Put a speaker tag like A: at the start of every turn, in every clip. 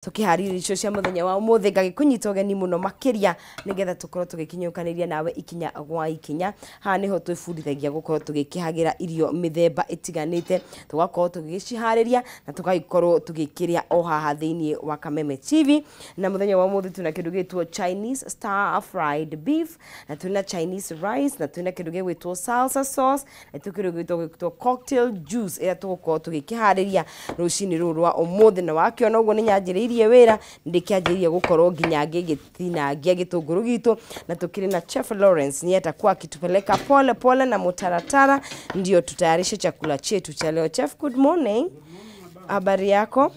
A: Tukiharĩria icio cia mũthenya wa ũmũthĩ, ngagĩkũnyita ũgeni mũno makĩria nĩgetha tũkorwo tũgĩkinyũkanĩria nawe ikinya gwa ikinya. Haha nĩho twĩbundithagia gũkorwo tũgĩkĩhagĩra irio mĩthemba ĩtiganĩte, tũgakorwo tũgĩciharĩria na tũgagĩkorwo tũgĩkĩrĩa o haha thĩinĩ wa Kameme TV. Na mũthenya wa ũmũthĩ twĩna kĩndũ gĩgwĩtwo Chinese stir fried beef, na twĩna Chinese rice, na twĩna kĩndũ gĩgwĩtwo salsa sauce, na twĩ kĩndũ gĩgwĩtwo cocktail juice ĩrĩa tũgũkorwo tũgĩkĩharĩria rũcinĩ rũrũ rwa ũmũthĩ. Na wakĩona ũguo nĩ nyanjĩrĩirie wĩra, ndĩkĩanjĩrĩirie gũkorwo nginya ngĩgĩtinangia gĩtũngũrũ gitũ, na tukiri na Chef Lawrence niye atakuwa akitupeleka pole pole na mutaratara ndio tutayarishe chakula chetu cha leo. Chef, good morning. Habari yako?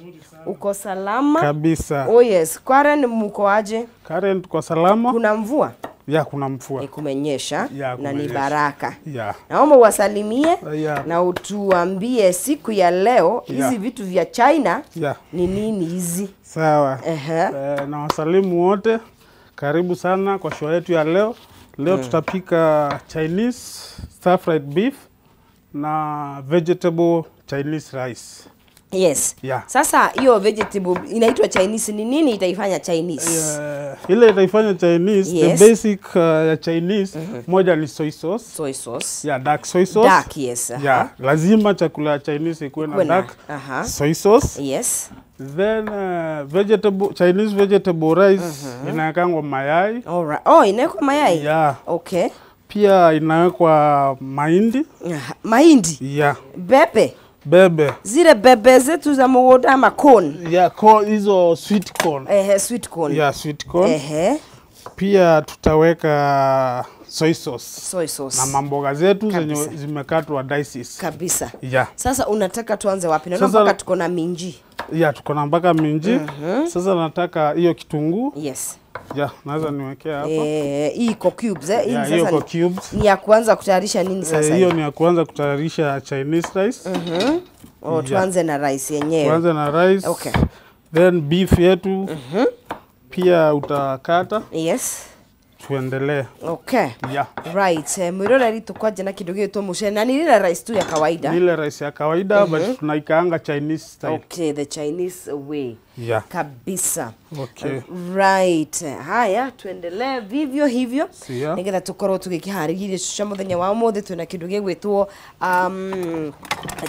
A: Uko salama?
B: Kabisa.
A: Oh yes. Karen, mko aje?
B: Karen, tuko salama.
A: Kuna mvua?
B: Ya, kuna mvua.
A: Kumenyesha
B: ya,
A: na ni baraka.
B: Ya.
A: Naomba uwasalimie
B: ya,
A: na utuambie siku ya leo hizi vitu vya China
B: ya,
A: ni nini hizi?
B: Sawa. Na wasalimu wote. Karibu sana kwa show yetu ya leo. Leo tutapika Chinese stir fried beef na vegetable Chinese rice.
A: Yes.
B: Yeah.
A: Sasa hiyo vegetable inaitwa Chinese, ni nini itaifanya Chinese?
B: Ile itaifanya Chinese,
A: yes.
B: The basic ya Chinese moja ni soy sauce.
A: Soy sauce.
B: Yeah, dark soy sauce.
A: Dark, yes.
B: Yeah, lazima chakula ya Chinese ikuwe na dark soy sauce.
A: Yes.
B: Then vegetable Chinese vegetable rice inawekwa mayai.
A: All right. Oh, inawekwa mayai?
B: Yeah.
A: Okay.
B: Pia inawekwa mahindi.
A: Mahindi?
B: Yeah.
A: Bebe.
B: Bebe.
A: Zile bebe zetu za mugunda ama corn.
B: Yeah, corn, hizo sweet corn.
A: Sweet corn.
B: Yeah, sweet corn. Pia tutaweka soy sauce.
A: Soy sauce.
B: Na mamboga zetu zenye zimekatwa dices.
A: Kabisa.
B: Yeah.
A: Sasa unataka tuanze wapi? Naona mpaka tuko na minji.
B: Yeah, tuko na mpaka minji. Sasa nataka hiyo kitunguu.
A: Yes.
B: Yeah, naweza niwekea hapa.
A: Hii iko cubes eh.
B: Yeah, hiyo iko cubes.
A: Ni ya kuanza kutayarisha nini sasa?
B: Hiyo ni ya kuanza kutayarisha Chinese rice.
A: Oh, yeah. Tuanze na rice yenyewe.
B: Tuanze na rice.
A: Okay.
B: Then beef yetu. Pia utakata.
A: Yes.
B: Tuendelee.
A: Okay.
B: Yeah.
A: Right. Mwiroreri tukwaje na kindu gitwo mucere na ni ile rice tu ya kawaida.
B: Ni ile rice ya kawaida but tunaikaanga Chinese style.
A: Okay, the Chinese way.
B: Yeah.
A: Kabisa.
B: Okay.
A: Right. Haya, tuendelee vivyo hivyo.
B: Yeah.
A: Nigetha tukorwo tugikiharĩria cia muthenya wa umuthi twina kindu gigwitwo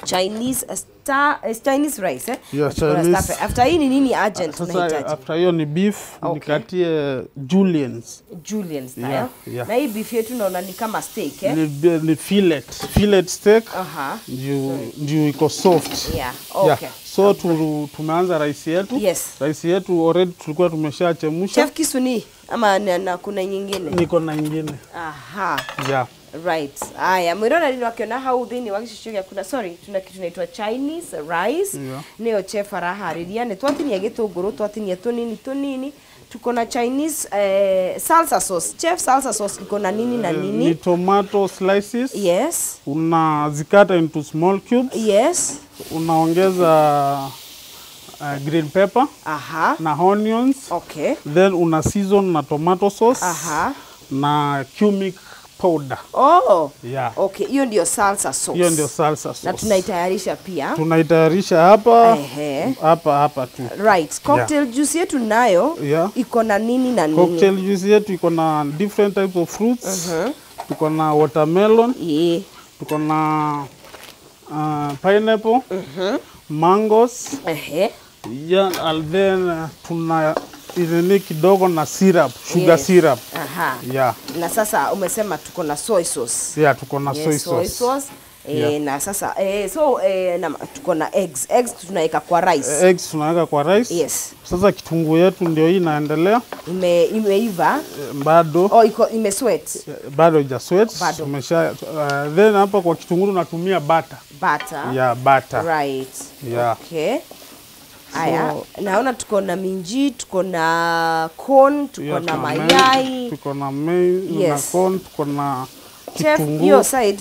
A: Chinese star Chinese rice eh?
B: Yeah, Chinese.
A: After hii ni nini urgent tunahitaji?
B: After hiyo ni beef.
A: Okay.
B: Nikatie julienne.
A: Julienne style.
B: Yeah, yeah.
A: Na hii beef yetu naona ni kama steak eh?
B: Ni fillet. Fillet steak. Ndio iko soft.
A: Yeah. Okay.
B: Yeah. So tumeanza rice yetu.
A: Yes.
B: Rice yetu already tulikuwa tumeshachemsha.
A: Chef, kisu ni ama na kuna nyingine?
B: Niko na nyingine.
A: Aha.
B: Yeah.
A: Right. Aya, mwirora rino akiona hau thini wa gicicio gĩa kuna, sorry, tuna kitu inaitwa Chinese rice.
B: Yeah.
A: Nĩyo chef araharĩria. Nĩ twatinia gĩtũngũrũ, twatinia tũnini tũnini. Tuko na Chinese salsa sauce. Chef, salsa sauce iko na nini na nini?
B: Ni tomato slices.
A: Yes.
B: Unazikata into small cubes.
A: Yes.
B: Unaongeza green pepper.
A: Aha.
B: Na onions.
A: Okay.
B: Then una season na tomato sauce.
A: Aha.
B: Na cumin powder.
A: Oh.
B: Yeah.
A: Okay, hiyo ndio salsa sauce.
B: Hiyo ndio salsa sauce.
A: Na tunaitayarisha pia.
B: Tunaitayarisha hapa. Hapa hapa tu.
A: Right. Cocktail juice yetu nayo iko na nini na nini?
B: Cocktail juice yetu iko na different types of fruits. Tuko na watermelon.
A: Yeah.
B: Tuko na pineapple. Mangoes. Yeah, and then tuna ile kidogo na syrup, sugar syrup.
A: Aha.
B: Yeah.
A: Na sasa umesema tuko na soy sauce.
B: Yeah, tuko na soy sauce.
A: Soy sauce. Na sasa so na tuko na eggs. Eggs tunaweka kwa rice.
B: Eggs tunaweka kwa rice.
A: Yes.
B: Sasa kitunguu yetu ndio hii inaendelea.
A: Imeiva.
B: Bado.
A: Oh, iko imesweat.
B: Bado haija sweat. Tumesha then hapa kwa kitunguu tunatumia butter.
A: Butter.
B: Yeah, butter.
A: Right.
B: Yeah.
A: Okay. Aya, naona tuko na minji, tuko na corn, tuko na mayai,
B: tuko na maize, na corn, tuko na kitunguu.
A: Hiyo side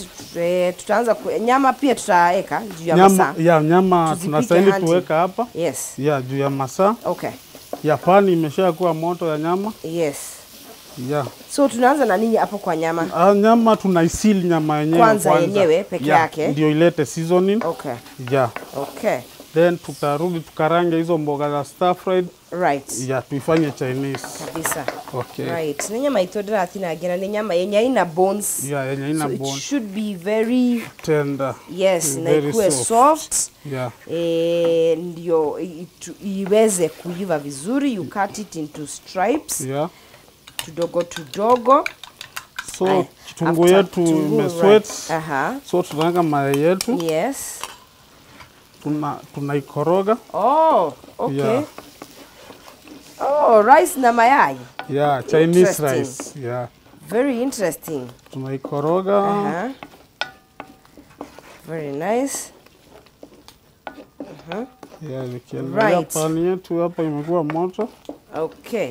A: tutaanza nyama pia tutaweka juu ya masaa.
B: Ya nyama tunastahili tuweka hapa.
A: Yes.
B: Ya juu ya masaa.
A: Okay.
B: Ya pani imeshakuwa moto ya nyama.
A: Yes.
B: Yeah.
A: So tunaanza na nini hapo kwa nyama?
B: Nyama tunaisili nyama yenyewe
A: kwanza. Yenyewe peke yake.
B: Ndio ilete seasoning.
A: Okay.
B: Yeah.
A: Okay.
B: Then tutarudi tukarange hizo mboga za stir fried.
A: Right.
B: Yeah, tuifanye Chinese.
A: Kabisa.
B: Okay.
A: Right. Nĩ nyama itũ ndĩratinangia na nĩ nyama yenye haina bones.
B: Yeah, yenye haina
A: so
B: bones.
A: It should be very
B: tender.
A: Yes, na
B: very
A: ikuwe soft.
B: Yeah.
A: Ndio iweze kuiva vizuri. You cut it into stripes.
B: Yeah.
A: Tudogo tudogo.
B: So kitunguu yetu imesweat.
A: Aha.
B: So tunaweka mayai yetu.
A: Yes.
B: Tunaikoroga.
A: Oh, okay.
B: Yeah.
A: Oh, rice na mayai.
B: Yeah, Chinese rice. Yeah.
A: Very interesting.
B: Tunaikoroga.
A: Uh-huh. Very nice. Uh-huh.
B: Yeah, nikiangalia
A: right.
B: Pani yetu hapa imekuwa moto.
A: Okay.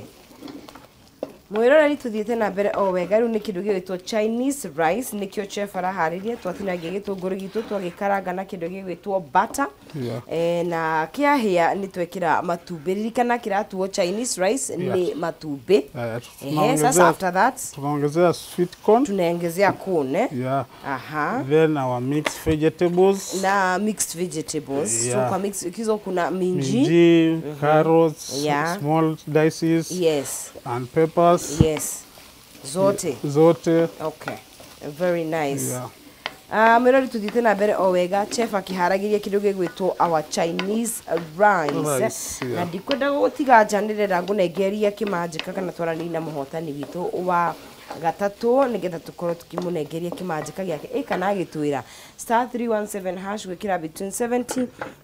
A: Mwiroreri tuthiete na mbere o wega riu ni kindu gigwitwo Chinese rice nikio chef arahariria twatinagia gitunguru gitu twagikaranga na kindu gigwitwo butter.
B: Yeah.
A: Na kiahia ni twekira matumbi ririkana kiratuo Chinese rice
B: yeah.
A: Ni matumbi. Sasa after that
B: tunaongezea sweet corn,
A: tunaongezea corn eh?
B: Yeah.
A: Aha.
B: Then our mixed vegetables
A: na mixed vegetables.
B: Yeah.
A: So kwa mix hizo kuna minji,
B: carrots,
A: yeah.
B: small dices,
A: yes,
B: and peppers.
A: Yes. Zote.
B: Zote.
A: Okay. Very nice.
B: Yeah.
A: Mwirori tuthiete na mbere o wega chef akiharagiria kindu gigwitwo our Chinese rice.
B: Yeah.
A: Na ndikwenda gutiga nja ndirenda ngunengeria kimanjika kana twarani na muhotani witu wa gatatu nigetha tukorwo tukimunengeria kimanjika giake kana agitwira star 317 hash gwikira between 70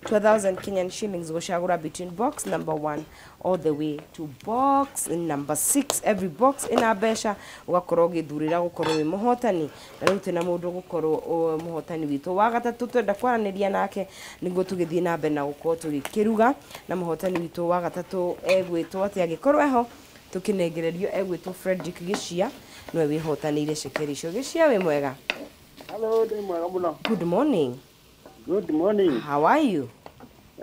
A: to 1000 Kenyan shillings gucagura between box number 1 all the way to box number 6. Every box ina mbeca ugakorwo ugithurira gukorwo wi muhotani na riu twina mundu gukorwo muhotani witu wa gatatu twenda kwaraniria nake niguo tugithie na mbere na gukorwo tugikiruga na muhotani witu wa gatatu egwitwo ati agikorwo eho tukinengererio egwitwo Frederick Gishia niwe wihotanire cekeri icio. Gishia wi mwega?
C: Hello, ndi mwega muno.
A: Good morning.
C: Good morning.
A: How are you?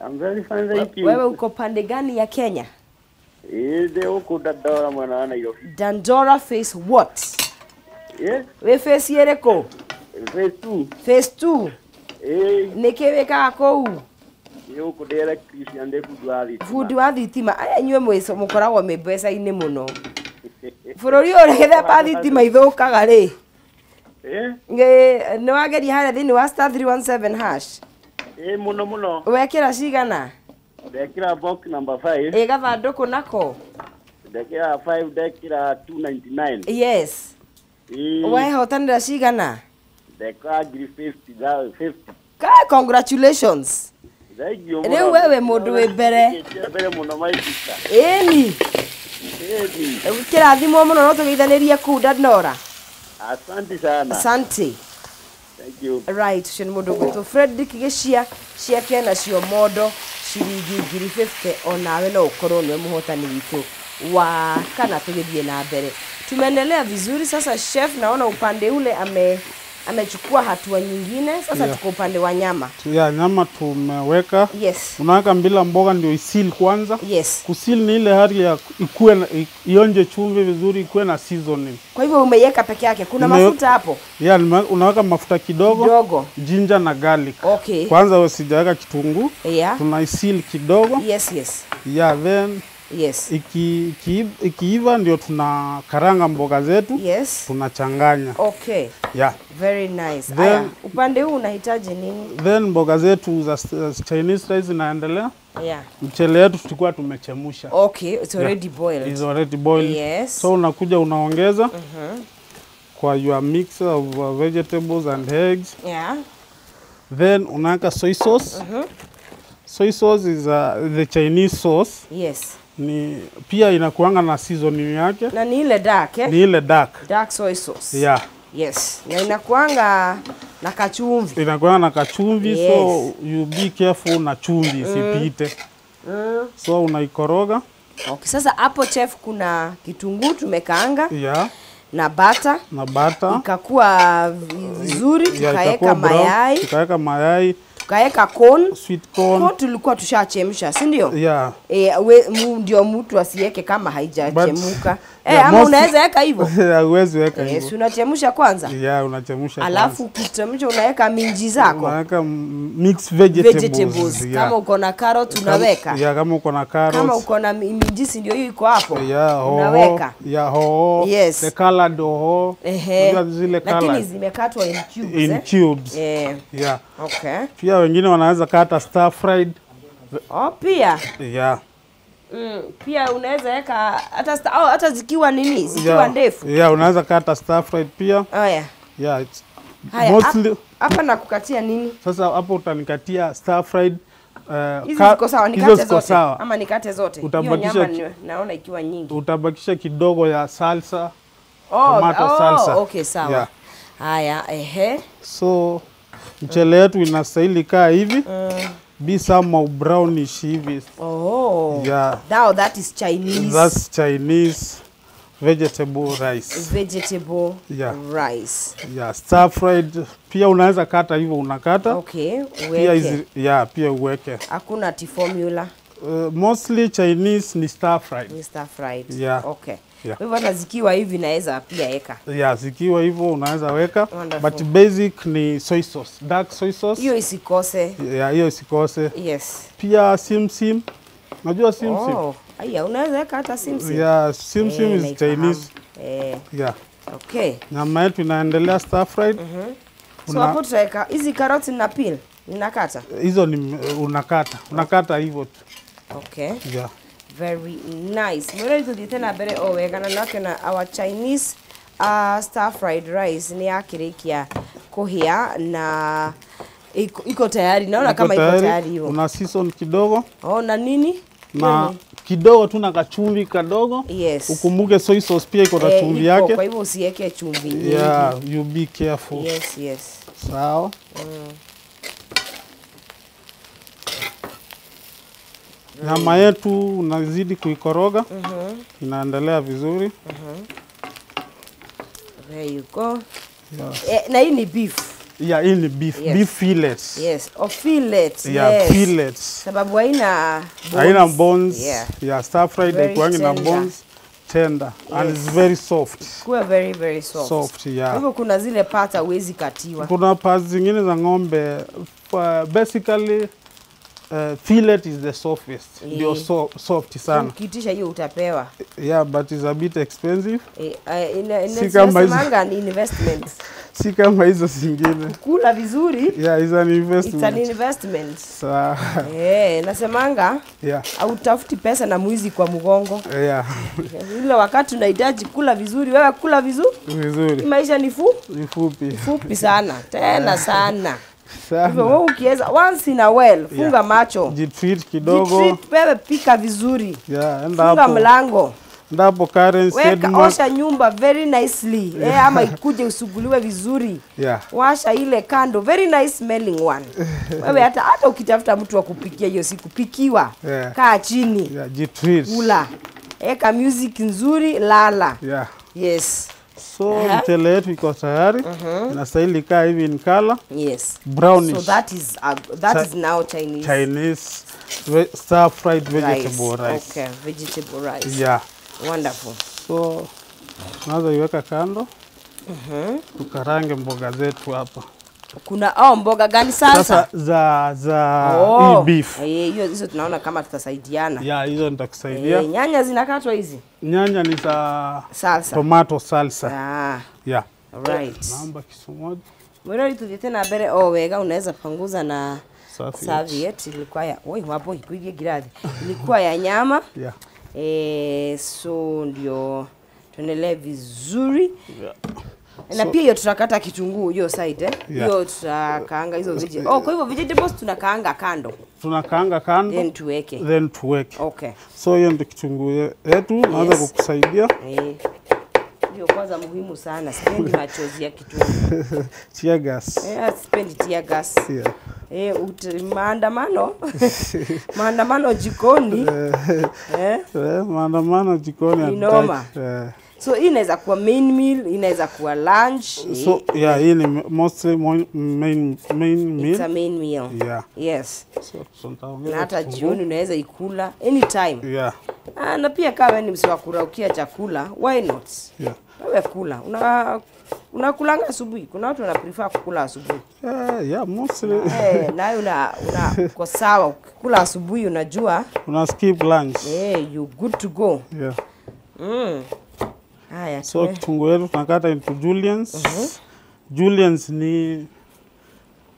C: I'm very fine, thank you.
A: Wewe uko pande gani ya Kenya?
C: Ndi uko Dandora mwena wa Nairobi.
A: Dandora face what?
C: Yes.
A: We face yereko?
C: Phase 2.
A: Phase 2.
C: Eh.
A: Niki wikaga kuu?
C: Ndi uko ndi electrician, ndi fundi wa thitima.
A: Fundi wa thitima. Aya inyuĩ mũkoragwo mwĩ mbeca-inĩ mũno. Bũrũri ũyũ gĩthemba thitima ithũkaga rĩ. Nĩ wageria harĩa thĩinĩ wa star 317 hash?
C: Mũno mũno.
A: Wekĩra cigana?
C: Ndekĩra box number 5.
A: Ĩ gathandũkũ nako?
C: Ndekĩra 5, ndekĩra 299.
A: Yes. Wehotanĩra cigana?
C: Ndekĩra ngiri 50.
A: Kai, congratulations.
C: Thank you.
A: Rĩu wewe mũndũ wĩ mbere.
C: Mbere mũno my sister.
A: Ĩni. Kĩrathimwo mũno no tũgeithanirie kũu Dandora.
C: Asante sana.
A: Asante.
C: Thank you.
A: Right, ũcio nĩ mũndũ ũgwĩtwo Frederick Gishia ciake nacio mondo ciringi ngiri 50 onawe no ũkorwo nĩwe mũhotani witũ wa kana tũgĩthiĩ na mbere. Tumeendelea vizuri sasa chef, naona upande ule amechukua hatua nyingine sasa.
B: Yeah.
A: Tuko upande wa nyama.
B: Yeah, nyama tumeweka.
A: Yes.
B: Unaweka mbila mboga ndio isil kwanza.
A: Yes.
B: Kusil ni ile hali ya ikue na, ionje chumvi vizuri, ikue na seasoning.
A: Kwa hivyo umeiweka peke yake. Kuna mafuta hapo?
B: Yeah, unaweka mafuta kidogo.
A: Kidogo.
B: Ginger na garlic.
A: Okay.
B: Kwanza usijaweka kitunguu.
A: Yeah.
B: Tunaisil kidogo.
A: Yes, yes.
B: Yeah, then
A: yes.
B: Ikiiva ndio tunakaranga mboga zetu.
A: Yes.
B: Tunachanganya.
A: Okay.
B: Yeah.
A: Very nice.
B: Then,
A: aya, upande huu unahitaji nini?
B: Then mboga zetu za Chinese rice zinaendelea.
A: Yeah.
B: Mchele yetu tulikuwa tumechemsha.
A: Okay, it's already
B: yeah.
A: boiled.
B: It's already boiled.
A: Yes.
B: So unakuja unaongeza kwa your mix of vegetables and eggs.
A: Yeah.
B: Then unaweka soy sauce. Soy sauce is the Chinese sauce.
A: Yes.
B: Ni pia inakuanga na seasoning yake.
A: Na ni ile dark eh?
B: Ni ile dark.
A: Dark soy sauce.
B: Yeah.
A: Yes. Na inakuanga na kachumvi.
B: Inakuanga na kachumvi.
A: Yes.
B: So you be careful na chumvi isipite. So unaikoroga.
A: Okay, sasa hapo chef kuna kitunguu tumekaanga.
B: Yeah.
A: Na butter.
B: Na butter.
A: Ikakuwa vizuri, tukaweka mayai.
B: Tukaweka mayai.
A: Tukaweka corn.
B: Sweet corn.
A: Corn tulikuwa tushachemsha, si ndio?
B: Yeah.
A: Ndio mtu asiweke kama haijachemuka.
B: Yeah,
A: ama unaweza weka hivyo?
B: Huwezi weka hivyo.
A: Si unachemsha kwanza?
B: Yeah, unachemsha kwanza.
A: Alafu ukichemsha unaweka minji zako.
B: Unaweka mixed vegetables. Yeah.
A: Kama uko na carrot unaweka.
B: Yeah, kama uko na carrots.
A: Kama uko na minji, si ndio hiyo iko hapo?
B: Yeah, hoho.
A: Unaweka.
B: Yeah, hoho.
A: Yes.
B: The colored hoho. Unajua zile colored.
A: Lakini zimekatwa in cubes.
B: In cubes.
A: Yeah.
B: Yeah.
A: Okay.
B: Pia wengine wanaweza kata stir fried.
A: Oh, pia.
B: Yeah.
A: Pia unaweza weka hata hata zikiwa nini, zikiwa ndefu.
B: Yeah, unaweza kata stir fried pia.
A: Oh yeah.
B: Yeah, it's
A: haya,
B: mostly
A: hapa nakukatia nini?
B: Sasa hapo utanikatia stir fried.
A: Hizi ziko sawa, nikate zote ama nikate zote? Hiyo nyama naona ikiwa nyingi.
B: Utabakisha kidogo ya salsa. Tomato salsa.
A: Okay, sawa.
B: Yeah.
A: Haya, ehe.
B: So mchele yetu inastahili kaa hivi. Be some brownish hivi.
A: Oh.
B: Yeah.
A: Now that is Chinese.
B: That's Chinese vegetable rice.
A: Vegetable rice.
B: Yeah, stir fried. Pia unaweza kata hivyo, unakata.
A: Okay, uweke.
B: Pia yeah, pia uweke.
A: Hakuna ati formula.
B: Mostly Chinese ni stir fried.
A: Ni stir fried.
B: Yeah.
A: Okay.
B: Yeah.
A: Kwa hivyo hata zikiwa hivi naweza pia weka.
B: Yeah, zikiwa hivyo unaweza weka.
A: Wonderful.
B: But basic ni soy sauce, dark soy sauce.
A: Hiyo isikose.
B: Yeah, hiyo isikose.
A: Yes.
B: Pia simsim. Unajua simsim?
A: Oh, aya, unaweza weka hata simsim.
B: Yeah, simsim is Chinese. Yeah.
A: Okay.
B: Nyama yetu inaendelea stir fried.
A: So hapo tutaweka hizi carrots na peel, ninakata.
B: Hizo ni unakata. Unakata hivyo tu.
A: Okay.
B: Yeah.
A: Very nice. Mwere tuthiite na mbere o wega na nakena our Chinese stir fried rice ni yakirikia kuhia na iko tayari. Naona kama iko tayari hiyo.
B: Una season kidogo.
A: Oh, na nini?
B: Na kidogo tu na kachumvi kadogo.
A: Yes.
B: Ukumbuke soy sauce pia iko na chumvi yake.
A: Kwa hivyo usiweke chumvi nyingi.
B: Yeah, you be careful.
A: Yes, yes.
B: Sawa. Nyama yetu unazidi kuikoroga. Inaendelea vizuri.
A: There you go.
B: Yeah.
A: Na hii ni beef.
B: Yeah, hii ni beef.
A: Yes.
B: Beef fillets.
A: Yes, or fillets.
B: Yeah,
A: yes.
B: Fillets.
A: Sababu haina bones.
B: Haina bones.
A: Yeah.
B: Yeah, stir fried haikuangi na bones. Tender.
A: Yes.
B: And it's very soft.
A: Kuwa very very soft.
B: Soft, yeah.
A: Kwa hivyo kuna zile parts huwezi katiwa.
B: Kuna parts zingine za ng'ombe basically fillet is the softest. Ndio soft sana.
A: Ukiitisha hiyo utapewa.
B: Yeah, but it's a bit expensive.
A: Si kama ni investment.
B: Si kama hizo zingine.
A: Kula vizuri.
B: Yeah, it's an investment.
A: It's an investment.
B: Sa
A: nasemanga.
B: Yeah.
A: Hautafuti pesa na mwizi kwa mgongo.
B: Yeah.
A: Ile wakati unahitaji kula vizuri, wewe kula vizuri.
B: Vizuri.
A: Maisha ni
B: fupi.
A: Fupi sana. Tena sana. Hivyo wewe ukiweza once in a while funga macho.
B: Jitreat kidogo.
A: Jitreat, wewe pika vizuri.
B: Yeah, enda hapo.
A: Funga mlango.
B: Enda hapo Karen said
A: osha nyumba very nicely. Yeah. Ama ikuje usuguliwe vizuri.
B: Yeah.
A: Washa ile kando very nice smelling one. Wewe hata ukitafuta mtu wa kupikia hiyo siku pikiwa.
B: Yeah.
A: Kaa chini.
B: Yeah, jitreat.
A: Kula. Eka music nzuri, lala.
B: Yeah.
A: Yes.
B: So mchele yetu iko tayari. Inastahili kaa hivi in color.
A: Yes.
B: Brownish.
A: So that is that is now Chinese.
B: Chinese stir fried vegetable rice.
A: Okay, vegetable rice.
B: Yeah.
A: Wonderful.
B: So naweza iweka kando. Tukarange mboga zetu hapa.
A: Kuna mboga gani salsa?
B: Sasa za hii beef.
A: Hiyo hizo tunaona kama tutasaidiana.
B: Yeah, hizo nitakusaidia.
A: Nyanya zinakatwa hizi?
B: Nyanya ni za
A: salsa.
B: Tomato salsa.
A: Ah.
B: Yeah.
A: Right.
B: Naomba kisu moja.
A: Mwirori tuthiete na mbere o wega, unaweza panguza na serviette. Ilikuwa ya oi wapo ikuige girathi. Ilikuwa ya nyama.
B: Yeah.
A: So ndio tuendelee vizuri.
B: Yeah.
A: Na pia hiyo tutakata kitunguu hiyo side Hiyo tutakaanga hizo vegetables. Oh, kwa hivyo vegetables tunakaanga kando.
B: Tunakaanga kando.
A: Then tuweke.
B: Then tuweke.
A: Okay.
B: So hiyo ndio kitunguu yetu, naweza kukusaidia.
A: Hiyo kwanza muhimu sana. Sipendi machozi ya kitunguu.
B: Tear gas.
A: Sipendi tear gas.
B: Yeah.
A: Maandamano. Maandamano jikoni.
B: Maandamano jikoni.
A: Ni noma. So hii inaweza kuwa main meal, inaweza kuwa lunch.
B: So yeah, hii ni mostly main meal.
A: It's a main meal.
B: Yeah.
A: Yes.
B: So
A: na hata jioni unaweza ikula anytime.
B: Yeah.
A: Na pia kama ni msi wa kuraukia chakula, why not?
B: Yeah.
A: Wewe kula. Unakulanga asubuhi. Kuna watu wana prefer kukula asubuhi.
B: Yeah, mostly.
A: Na una uko sawa ukikula asubuhi unajua
B: una skip lunch.
A: You good to go.
B: Yeah.
A: Haya.
B: So kitunguu yetu tunakata into juliens. Juliens ni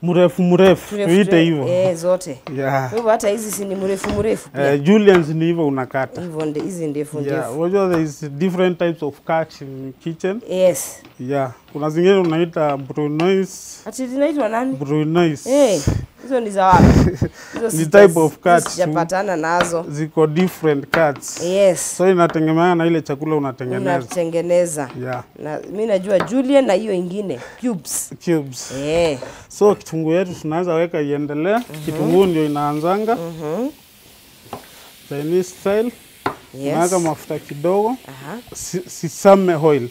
B: mrefu mrefu, tuite hivyo.
A: Zote.
B: Yeah.
A: Kwa hivyo hata hizi si ni mrefu mrefu pia.
B: Juliens ni hivyo unakata.
A: Hivyo ndio hizi ndefu ndefu.
B: Yeah, unajua there is different types of cut in kitchen.
A: Yes.
B: Yeah. Kuna zingine unaita brunoise.
A: Ati zinaitwa nani?
B: Brunoise.
A: Hizo ni za wapi? Hizo
B: ni type of cuts.
A: Sijapatana nazo.
B: Ziko different cuts.
A: Yes.
B: So inategemeana na ile chakula unatengeneza.
A: Unatengeneza.
B: Yeah.
A: Na mimi najua julienne na hiyo ingine cubes.
B: Cubes. So kitunguu yetu tunaanza weka iendelee. Kitunguu ndio inaanzanga. Chinese style.
A: Yes.
B: Unaweka mafuta kidogo. Sesame oil.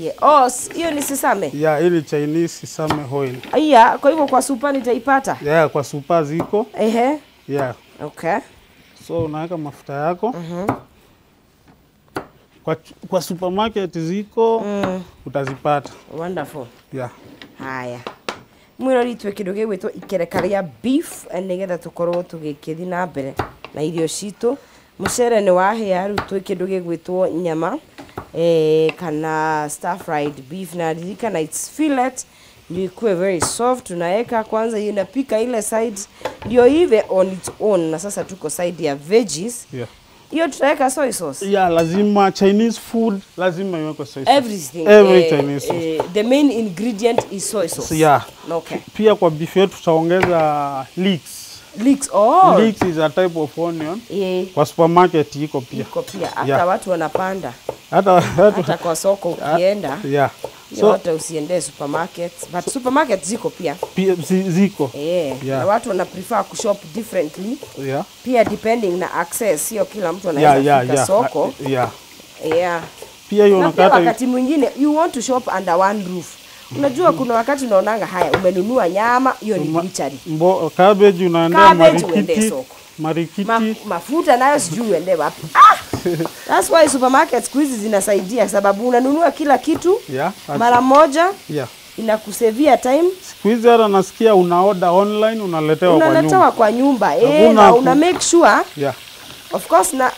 A: Yeah. Oh, hiyo ni sesame?
B: Yeah, hii Chinese sesame oil.
A: Iya, kwa hivyo kwa supa nitaipata?
B: Yeah, kwa supa ziko.
A: Ehe.
B: Yeah.
A: Okay.
B: So unaweka mafuta yako. Kwa supermarket ziko, utazipata.
A: Wonderful.
B: Yeah.
A: Haya. Mwirori twe kindu gigwitwo ikereka ria beef nigetha tukorwo tugikithi na mbere na irio citu. Mucere ni wahia, riu twi kindu gigwitwo nyama. Kana stir fried beef, na ririkana it's fillet ndio ikuwe very soft. Tunaweka kwanza hiyo inapika ile side ndio ive on its own, na sasa tuko side ya veggies.
B: Yeah.
A: Hiyo tutaweka soy sauce.
B: Yeah, lazima Chinese food lazima iwekwe soy sauce.
A: Everything.
B: Every Chinese sauce.
A: The main ingredient is soy sauce.
B: Yeah.
A: Okay.
B: Pia kwa beef yetu tutaongeza leeks.
A: Leeks, oh.
B: Leeks is a type of onion.
A: Yeah.
B: Kwa supermarket iko pia.
A: Iko pia. Hata watu wanapanda.
B: Hata
A: kwa soko ukienda.
B: Yeah.
A: So hata usiende supermarket, but supermarket ziko pia.
B: Pia ziko.
A: Yeah. Na watu wana prefer kushop differently.
B: Yeah.
A: Pia depending na access, sio kila mtu anaweza fika soko.
B: Yeah.
A: Yeah.
B: Pia hiyo unakata.
A: Wakati mwingine you want to shop under one roof. Unajua kuna wakati unaonanga haya umenunua nyama, hiyo ni butchery.
B: Cabbage unaendea marikiti. Marikiti.
A: Mafuta nayo sijui uende wapi. That's why supermarket siku hizi zinasaidia sababu unanunua kila kitu mara moja.
B: Yeah.
A: Inakusevia time.
B: Siku hizi hata nasikia una order online unaletewa kwa nyumba.
A: Unaletewa kwa nyumba. Na una make sure.
B: Yeah.
A: Of course na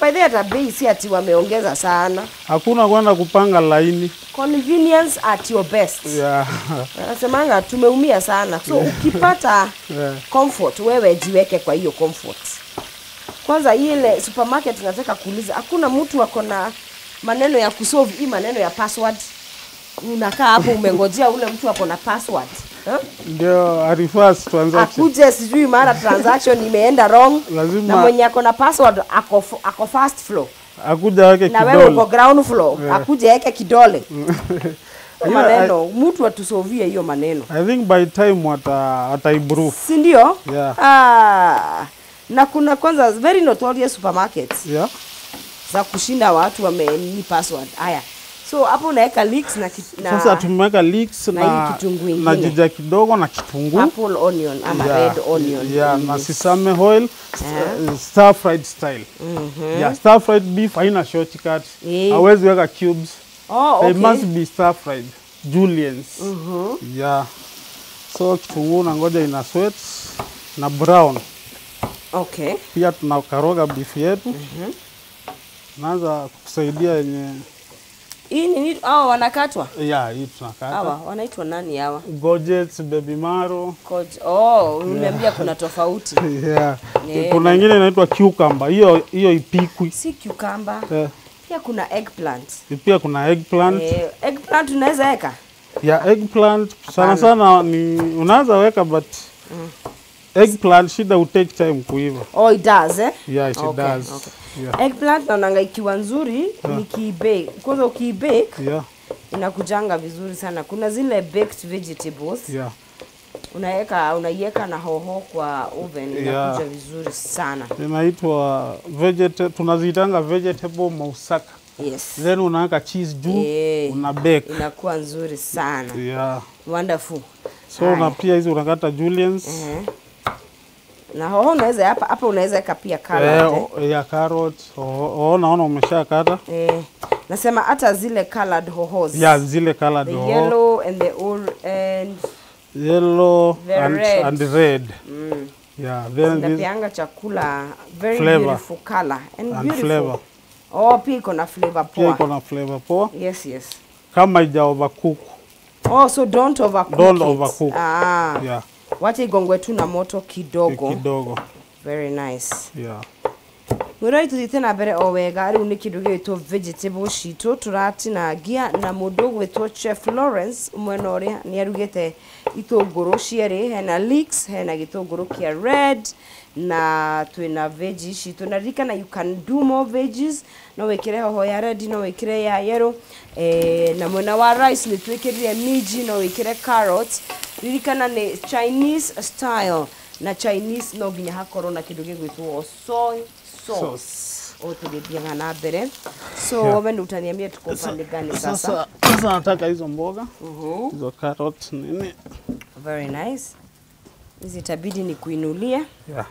A: by the way bei si ati wameongeza sana.
B: Hakuna kwenda kupanga laini.
A: Convenience at your best.
B: Yeah.
A: Nasemanga tumeumia sana. So ukipata comfort wewe jiweke kwa hiyo comfort. Kwanza ile supermarket nataka kuuliza, hakuna mtu ako na maneno ya kusolve hii maneno ya password? Unakaa hapo umengojea ule mtu ako na password.
B: Ndio a reverse transaction.
A: Akuje sijui mara transaction imeenda wrong.
B: Lazima
A: na mwenye ako na password ako first floor.
B: Akuja weke kidole.
A: Na wewe uko ground floor. Yeah. Akuje weke kidole. Maneno mtu atusovie hiyo maneno.
B: I think by time wata improve.
A: Si ndio?
B: Yeah.
A: Na kuna kwanza very notorious supermarkets.
B: Yeah.
A: Za kushinda watu wameni password. Haya. So hapo unaweka leeks na
B: sasa tumeweka leeks na na jija kidogo na kitunguu.
A: Apple onion ama red onion.
B: Yeah, na sesame oil, stir fried style. Yeah, stir fried beef haina shortcut. Hawezi weka cubes.
A: Oh, okay.
B: They must be stir fried juliens. Yeah. So kitunguu na ngoja ina sweat na brown.
A: Okay.
B: Pia tunakaroga beef yetu. Naanza kusaidia yenye
A: hii ni hawa wanakatwa?
B: Yeah, hii tunakata.
A: Hawa wanaitwa nani hawa?
B: Courgettes, baby marrow.
A: Oh, uniambia kuna tofauti.
B: Yeah. Kuna nyingine inaitwa cucumber. Hiyo ipikwi.
A: Si cucumber.
B: Yeah.
A: Pia kuna eggplant.
B: Pia kuna eggplant.
A: Eggplant unaweza weka?
B: Yeah, eggplant sana sana ni unaweza weka but eggplant shida will take time kuiva.
A: Oh, it does, eh?
B: Yeah, it does.
A: Okay.
B: Yeah.
A: Eggplant naonanga ikiwa nzuri nikibake. Kwanza ukibake, inakujanga vizuri sana. Kuna zile baked vegetables.
B: Yeah.
A: Unaiweka na hoho kwa oven, inakuja vizuri sana.
B: Inaitwa tunaziitanga vegetable moussaka.
A: Yes.
B: Then unaweka cheese juu, una bake.
A: Inakuwa nzuri sana.
B: Yeah.
A: Wonderful.
B: So na pia hizi unakata julienne.
A: Na hoho unaweza hapa unaweza weka pia carrot.
B: Ya carrot. Hoho naona umeshakata.
A: Nasema hata zile colored hohos.
B: Yeah, zile colored hoho.
A: The yellow and the orange.
B: Yellow
A: the red.
B: And red. Yeah, then
A: zinapeanga chakula very
B: flavor.
A: Beautiful color and beautiful
B: flavor.
A: Oh, pia iko na flavor poa.
B: Pia iko na flavor poa.
A: Yes, yes.
B: Kama ija overcook.
A: Oh, so don't overcook.
B: Don't overcook.
A: Ah.
B: Yeah.
A: Wacha igongwe tu na moto kidogo.
B: Kidogo.
A: Very nice.
B: Yeah.
A: Mwiroi tuthiĩte na mbere o wega rĩu nĩ kĩndũ gĩgwĩtwo vegetable citũ tũratinangia na mũndũ ũgwĩtwo Chef Lawrence mwena ũrĩa nĩ arugĩte itũngũrũ cierĩ, hena leeks, hena gĩtũngũrũ kĩa red na twĩna veggies citũ. Na ririkana you can do more veggies, no wĩkĩre hoho ya red, no wĩkĩre ya yellow, na mwena wa rice nĩ twĩkĩrire minji, no wĩkĩre carrots. Ririkana nĩ Chinese style na Chinese no nginya hakorwo na kĩndũ gĩgwĩtwo soy sauce. Tugĩthiaga na mbere. So wewe ndio utaniambia tuko upande gani sasa.
B: Sasa nataka hizo mboga. Hizo carrot nini.
A: Very nice. Hizi itabidi ni kuinulia.
B: Yeah.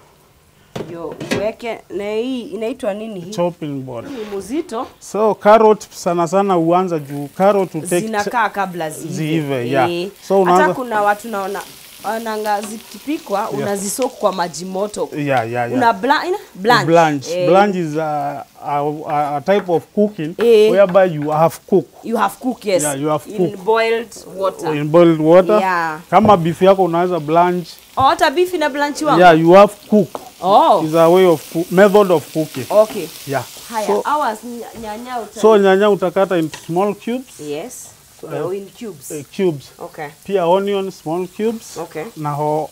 A: Ndio uweke na hii inaitwa nini hii?
B: Chopping board.
A: Ni mzito.
B: So carrot sana sana huanza juu carrot utake
A: zinakaa kabla ziive.
B: Yeah. So unaanza
A: hata kuna watu naona ananga zikipikwa unazisoak kwa maji moto.
B: Yeah.
A: Una blanch.
B: Blanch. Blanch is a type of cooking whereby you have cook.
A: You have cook, yes.
B: Yeah, you have cook.
A: In boiled water.
B: In boiled water.
A: Yeah.
B: Kama beef yako unaweza blanch.
A: Oh, hata beef ina blanch wangu.
B: Yeah, you have cook.
A: Oh.
B: It's a way of method of cooking.
A: Okay.
B: Yeah.
A: Haya,
B: so,
A: ours nyanya uta.
B: So nyanya utakata in small cubes.
A: Yes. In cubes.
B: Cubes.
A: Okay.
B: Pia onion small cubes.
A: Okay.
B: Na ho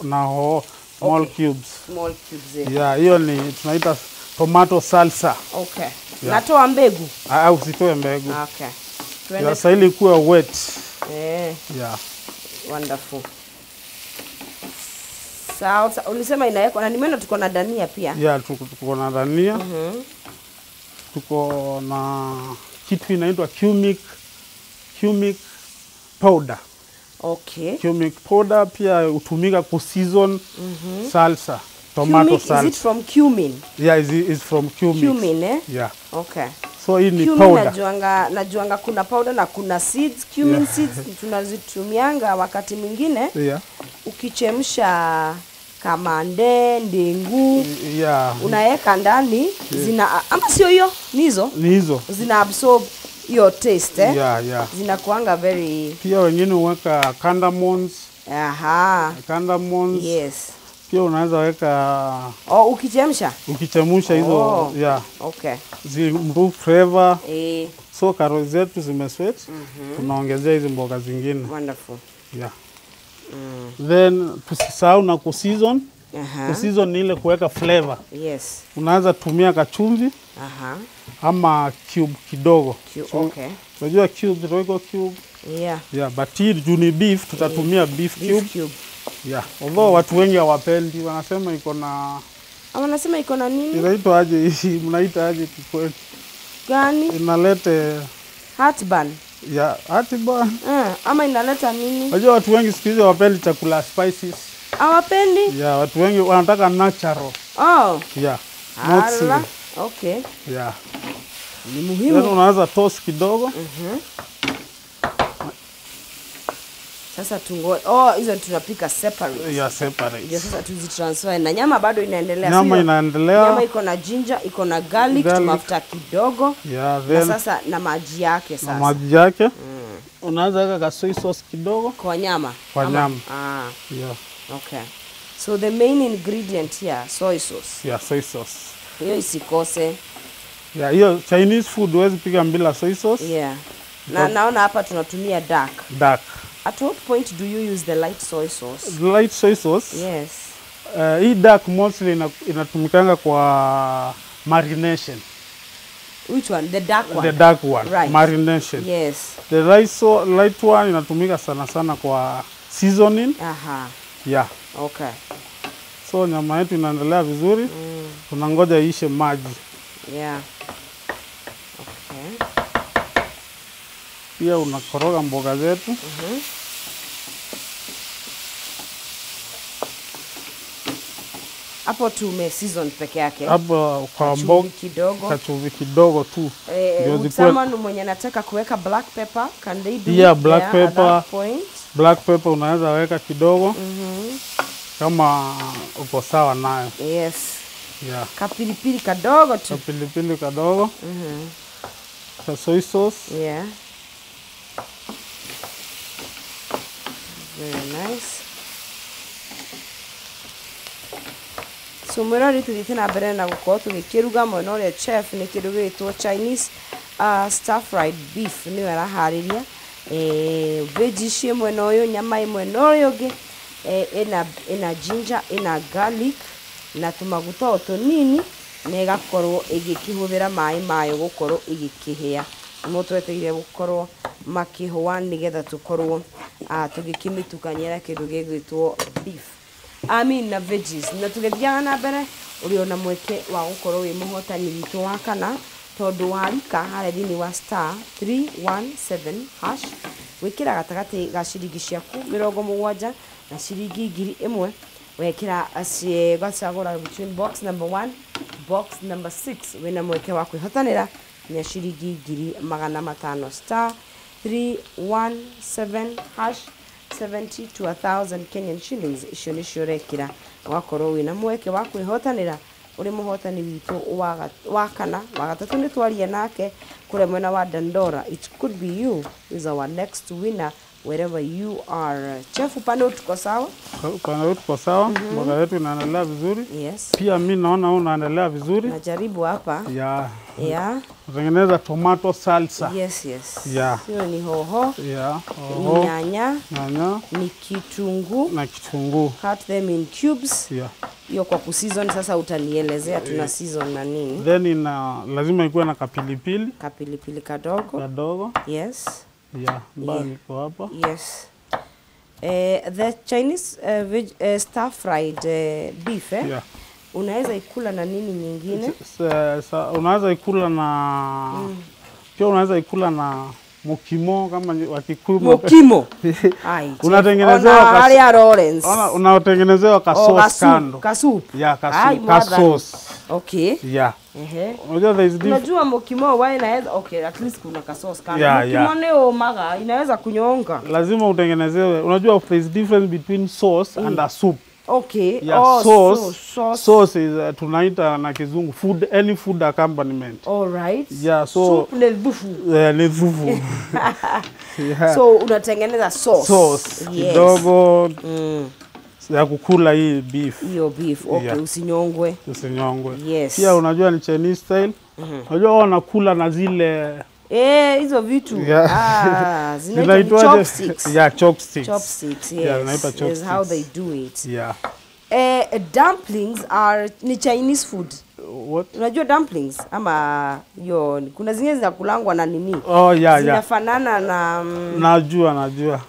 B: small cubes.
A: Small cubes.
B: Yeah, hiyo ni tunaita tomato salsa.
A: Okay.
B: Yeah.
A: Natoa mbegu.
B: Ah, usitoe mbegu.
A: Okay.
B: Tuende. Sasa kuwa wet. Yeah.
A: Wonderful. Salsa ulisema inawekwa na nimeona tuko na dania pia.
B: Yeah, tuko na dania. Tuko na kitu inaitwa cumic powder.
A: Okay.
B: Cumic powder pia hutumika ku season salsa, tomato
A: cumic,
B: salsa.
A: Is it from cumin?
B: Yeah, it's from cumin.
A: Cumin, eh?
B: Yeah.
A: Okay.
B: So hii ni
A: cumin
B: powder.
A: Najuanga kuna powder na kuna seeds, cumin seeds tunazitumianga wakati mwingine.
B: Yeah.
A: Ukichemsha kamande, ndengu, unaweka ndani, zina ama sio hiyo, ni hizo?
B: Ni hizo.
A: Zina absorb your taste, eh?
B: Yeah, yeah.
A: Zinakuanga very.
B: Pia wengine huweka cardamons.
A: Aha.
B: Cardamons.
A: Yes.
B: Pia unaweza weka.
A: Oh, ukichemsha?
B: Ukichemsha hizo, yeah.
A: Okay.
B: Zi improve flavor. So carrots zetu zimesweat. Tunaongezea hizi mboga zingine.
A: Wonderful.
B: Yeah. Then tusisahau na kuseason. Kuseason ni ile kuweka flavor.
A: Yes.
B: Unaweza tumia kachumvi. Ama cube kidogo.
A: Okay.
B: Unajua cube, Royco cube.
A: Yeah.
B: Yeah, but hii juu ni beef, tutatumia beef cube. Yeah. Although watu wengi hawapendi, wanasema iko na
A: wanasema iko na nini?
B: Inaitwa aje hii? Mnaita aje kikwetu?
A: Gani?
B: Inaleta
A: heartburn.
B: Yeah, heartburn.
A: Ama inaleta nini?
B: Unajua watu wengi siku hizi hawapendi chakula spices.
A: Hawapendi?
B: Yeah, watu wengi wanataka natural.
A: Oh.
B: Yeah. Not serious.
A: Okay.
B: Yeah.
A: Ni muhimu.
B: Then unaweza toast kidogo.
A: Sasa tungoe. Oh, hizo tunapika separate.
B: Yeah, separate.
A: Ndio sasa tuzitransfer na nyama bado inaendelea.
B: Nyama inaendelea.
A: Nyama iko na ginger, iko na garlic, mafuta kidogo.
B: Yeah, then
A: na sasa na maji yake sasa.
B: Na maji yake. Unaweza weka soy sauce kidogo
A: kwa nyama.
B: Kwa nyama.
A: Ah.
B: Yeah.
A: Okay. So the main ingredient here, soy sauce.
B: Yeah, soy sauce.
A: Hiyo isikose.
B: Yeah, hiyo Chinese food huwezi pika bila soy sauce.
A: Yeah. Na naona hapa tunatumia dark.
B: Dark.
A: At what point do you use the light soy sauce?
B: The light soy sauce?
A: Yes.
B: Hii dark mostly inatumikanga kwa marination.
A: Which one? The dark one?
B: The dark one.
A: Right.
B: Marination.
A: Yes.
B: The light one inatumika sana sana kwa seasoning.
A: Aha.
B: Yeah.
A: Okay.
B: So nyama yetu inaendelea vizuri. Tunangoja iishe maji.
A: Yeah. Okay.
B: Pia unakoroga mboga zetu.
A: Hapo tume season peke yake.
B: Hapo kwa mboga
A: kidogo.
B: Kachumvi kidogo tu.
A: Someone mwenye anataka kuweka black pepper, can they do
B: yeah, black pepper.
A: At that point?
B: Black pepper unaweza weka kidogo. Kama uko sawa nayo.
A: Yes.
B: Yeah.
A: Kapilipili kadogo tu.
B: Kapilipili kadogo. Soy sauce.
A: Yeah. Very nice. So mwirori tuthiĩte na mbere na gũkorwo tũgĩkĩruga mwena ũrĩa chef nĩ kĩndũ gĩgwĩtwo Chinese stir fried beef nĩwe araharĩria. Veggies ciĩ mwena ũyũ, nyama ĩ mwena ũrĩa ũngĩ, ĩna ginger, ĩna garlic na tũmaguta o tũnini, na ĩgakorwo ĩgĩkĩhũthĩra maĩ mayo gũkorwo ĩgĩkĩhĩa. Nĩmo twetereire gũkorwo makĩhũa nĩgetha tũkorwo tũgĩkĩmĩtukania na kĩndũ gĩgwĩtwo beef. I mean na veggies. Na tũgĩthiaga na mbere ũrĩ ona mweke wa gũkorwo wĩ mũhotani witũ wa kana, tondũ warika harĩa thĩinĩ wa star 317 hash wĩkĩra gatagatĩ ga ciringi ciaku 70 na ciringi 1000 wekĩra gacagũra between box number 1 box number 6 wĩna mweke wa kwĩhotanĩra nginya ciringi 500,000 star 317 hash 70 to 1000 Kenyan shillings icio nĩcio ũrekĩra ũgakorwo wĩna mweke wa kwĩhotanĩra ũrĩ mũhotani witũ wa kana wa gatatũ nĩ twaria nake kũrĩa mwena wa Dandora. It could be you is our next winner wherever you are. Chef, upande tuko sawa?
B: Upande tuko sawa. Mboga yetu inaendelea vizuri.
A: Yes.
B: Pia mimi naona unaendelea vizuri.
A: Najaribu hapa.
B: Yeah.
A: Yeah.
B: Kutengeneza tomato salsa.
A: Yes, yes.
B: Yeah.
A: Hiyo ni hoho.
B: Yeah. Hoho.
A: Ni nyanya.
B: Nyanya.
A: Ni kitunguu.
B: Na kitunguu.
A: Cut them in cubes.
B: Yeah.
A: Hiyo kwa kuseason sasa utanielezea tuna season na nini.
B: Then ina lazima ikuwe na kapilipili.
A: Kapilipili kadogo.
B: Kadogo.
A: Yes.
B: Yeah, mbali kwa hapa.
A: Yes. The Chinese stir fried beef, eh?
B: Yeah.
A: Unaweza ikula na nini nyingine?
B: Unaweza ikula na pia unaweza ikula na mokimo kama Wakikuyu.
A: Mokimo. Ai.
B: Unatengenezewa
A: Lawrence.
B: Unatengenezewa ka sauce kando.
A: Ka soup.
B: Yeah, ka sauce.
A: Okay.
B: Yeah. Unajua there is different.
A: Unajua mokimo why inaweza okay at least kuna ka sauce kando.
B: Yeah,
A: mokimo ne omaga inaweza kunyonga.
B: Lazima utengenezewe. Unajua there is difference between sauce and a soup.
A: Okay.
B: Yeah,
A: oh,
B: sauce.
A: So, sauce.
B: Sauce is tunaita na kizungu food, any food accompaniment.
A: All right.
B: Yeah, so
A: soup ni dhufu.
B: Yeah, ni dhufu. Yeah.
A: So unatengeneza sauce.
B: Sauce
A: yes.
B: Kidogo. Ya kukula hii beef.
A: Hiyo beef. Okay,
B: yeah.
A: Usinyongwe.
B: Usinyongwe.
A: Yes.
B: Pia unajua ni Chinese style. Unajua wanakula na zile
A: hizo vitu.
B: Yeah.
A: Ah, zinaitwa chopsticks.
B: Yeah, chopsticks.
A: Chopsticks, yes.
B: Yeah, zinaitwa chopsticks.
A: Is how they do it.
B: Yeah.
A: Dumplings are ni Chinese food.
B: What?
A: Unajua dumplings ama yo kuna zingine zinakulangwa na nini?
B: Oh, yeah, yeah.
A: Zinafanana na
B: najua.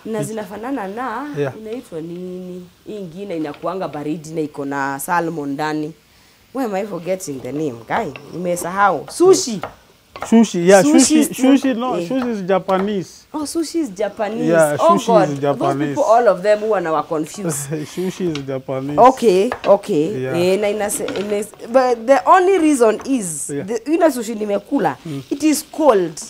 A: Na zinafanana na
B: yeah.
A: Inaitwa nini? Hii ingine inakuanga baridi na iko na salmon ndani. Why am I forgetting the name, guy? Nimesahau. Sushi.
B: Sushi, yeah, sushi, no,
A: yeah.
B: Sushi is Japanese.
A: Oh, sushi is Japanese.
B: Yeah, sushi
A: oh God,
B: is Japanese.
A: Those people, all of them who are now confused.
B: Sushi is Japanese.
A: Okay, okay.
B: Yeah.
A: But the only reason is,
B: yeah.
A: The sushi nimekula, it is cold.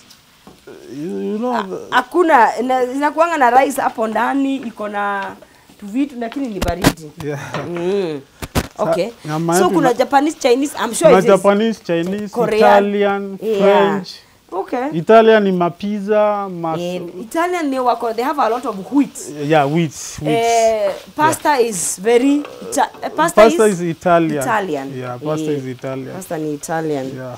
B: You know,
A: hakuna, inakuanga na rice hapo ndani, iko na vitu lakini ni baridi.
B: Yeah.
A: Okay. So kuna Japanese, Chinese, I'm sure it is.
B: Japanese, Chinese,
A: Korean,
B: Italian, French.
A: Yeah. Okay.
B: Italian ni mapizza,
A: Italian ni wako, they have a lot of wheat.
B: Yeah, wheat.
A: Pasta yeah. is very pasta is
B: Italian.
A: Italian.
B: Yeah, pasta is Italian.
A: Pasta ni Italian.
B: Yeah.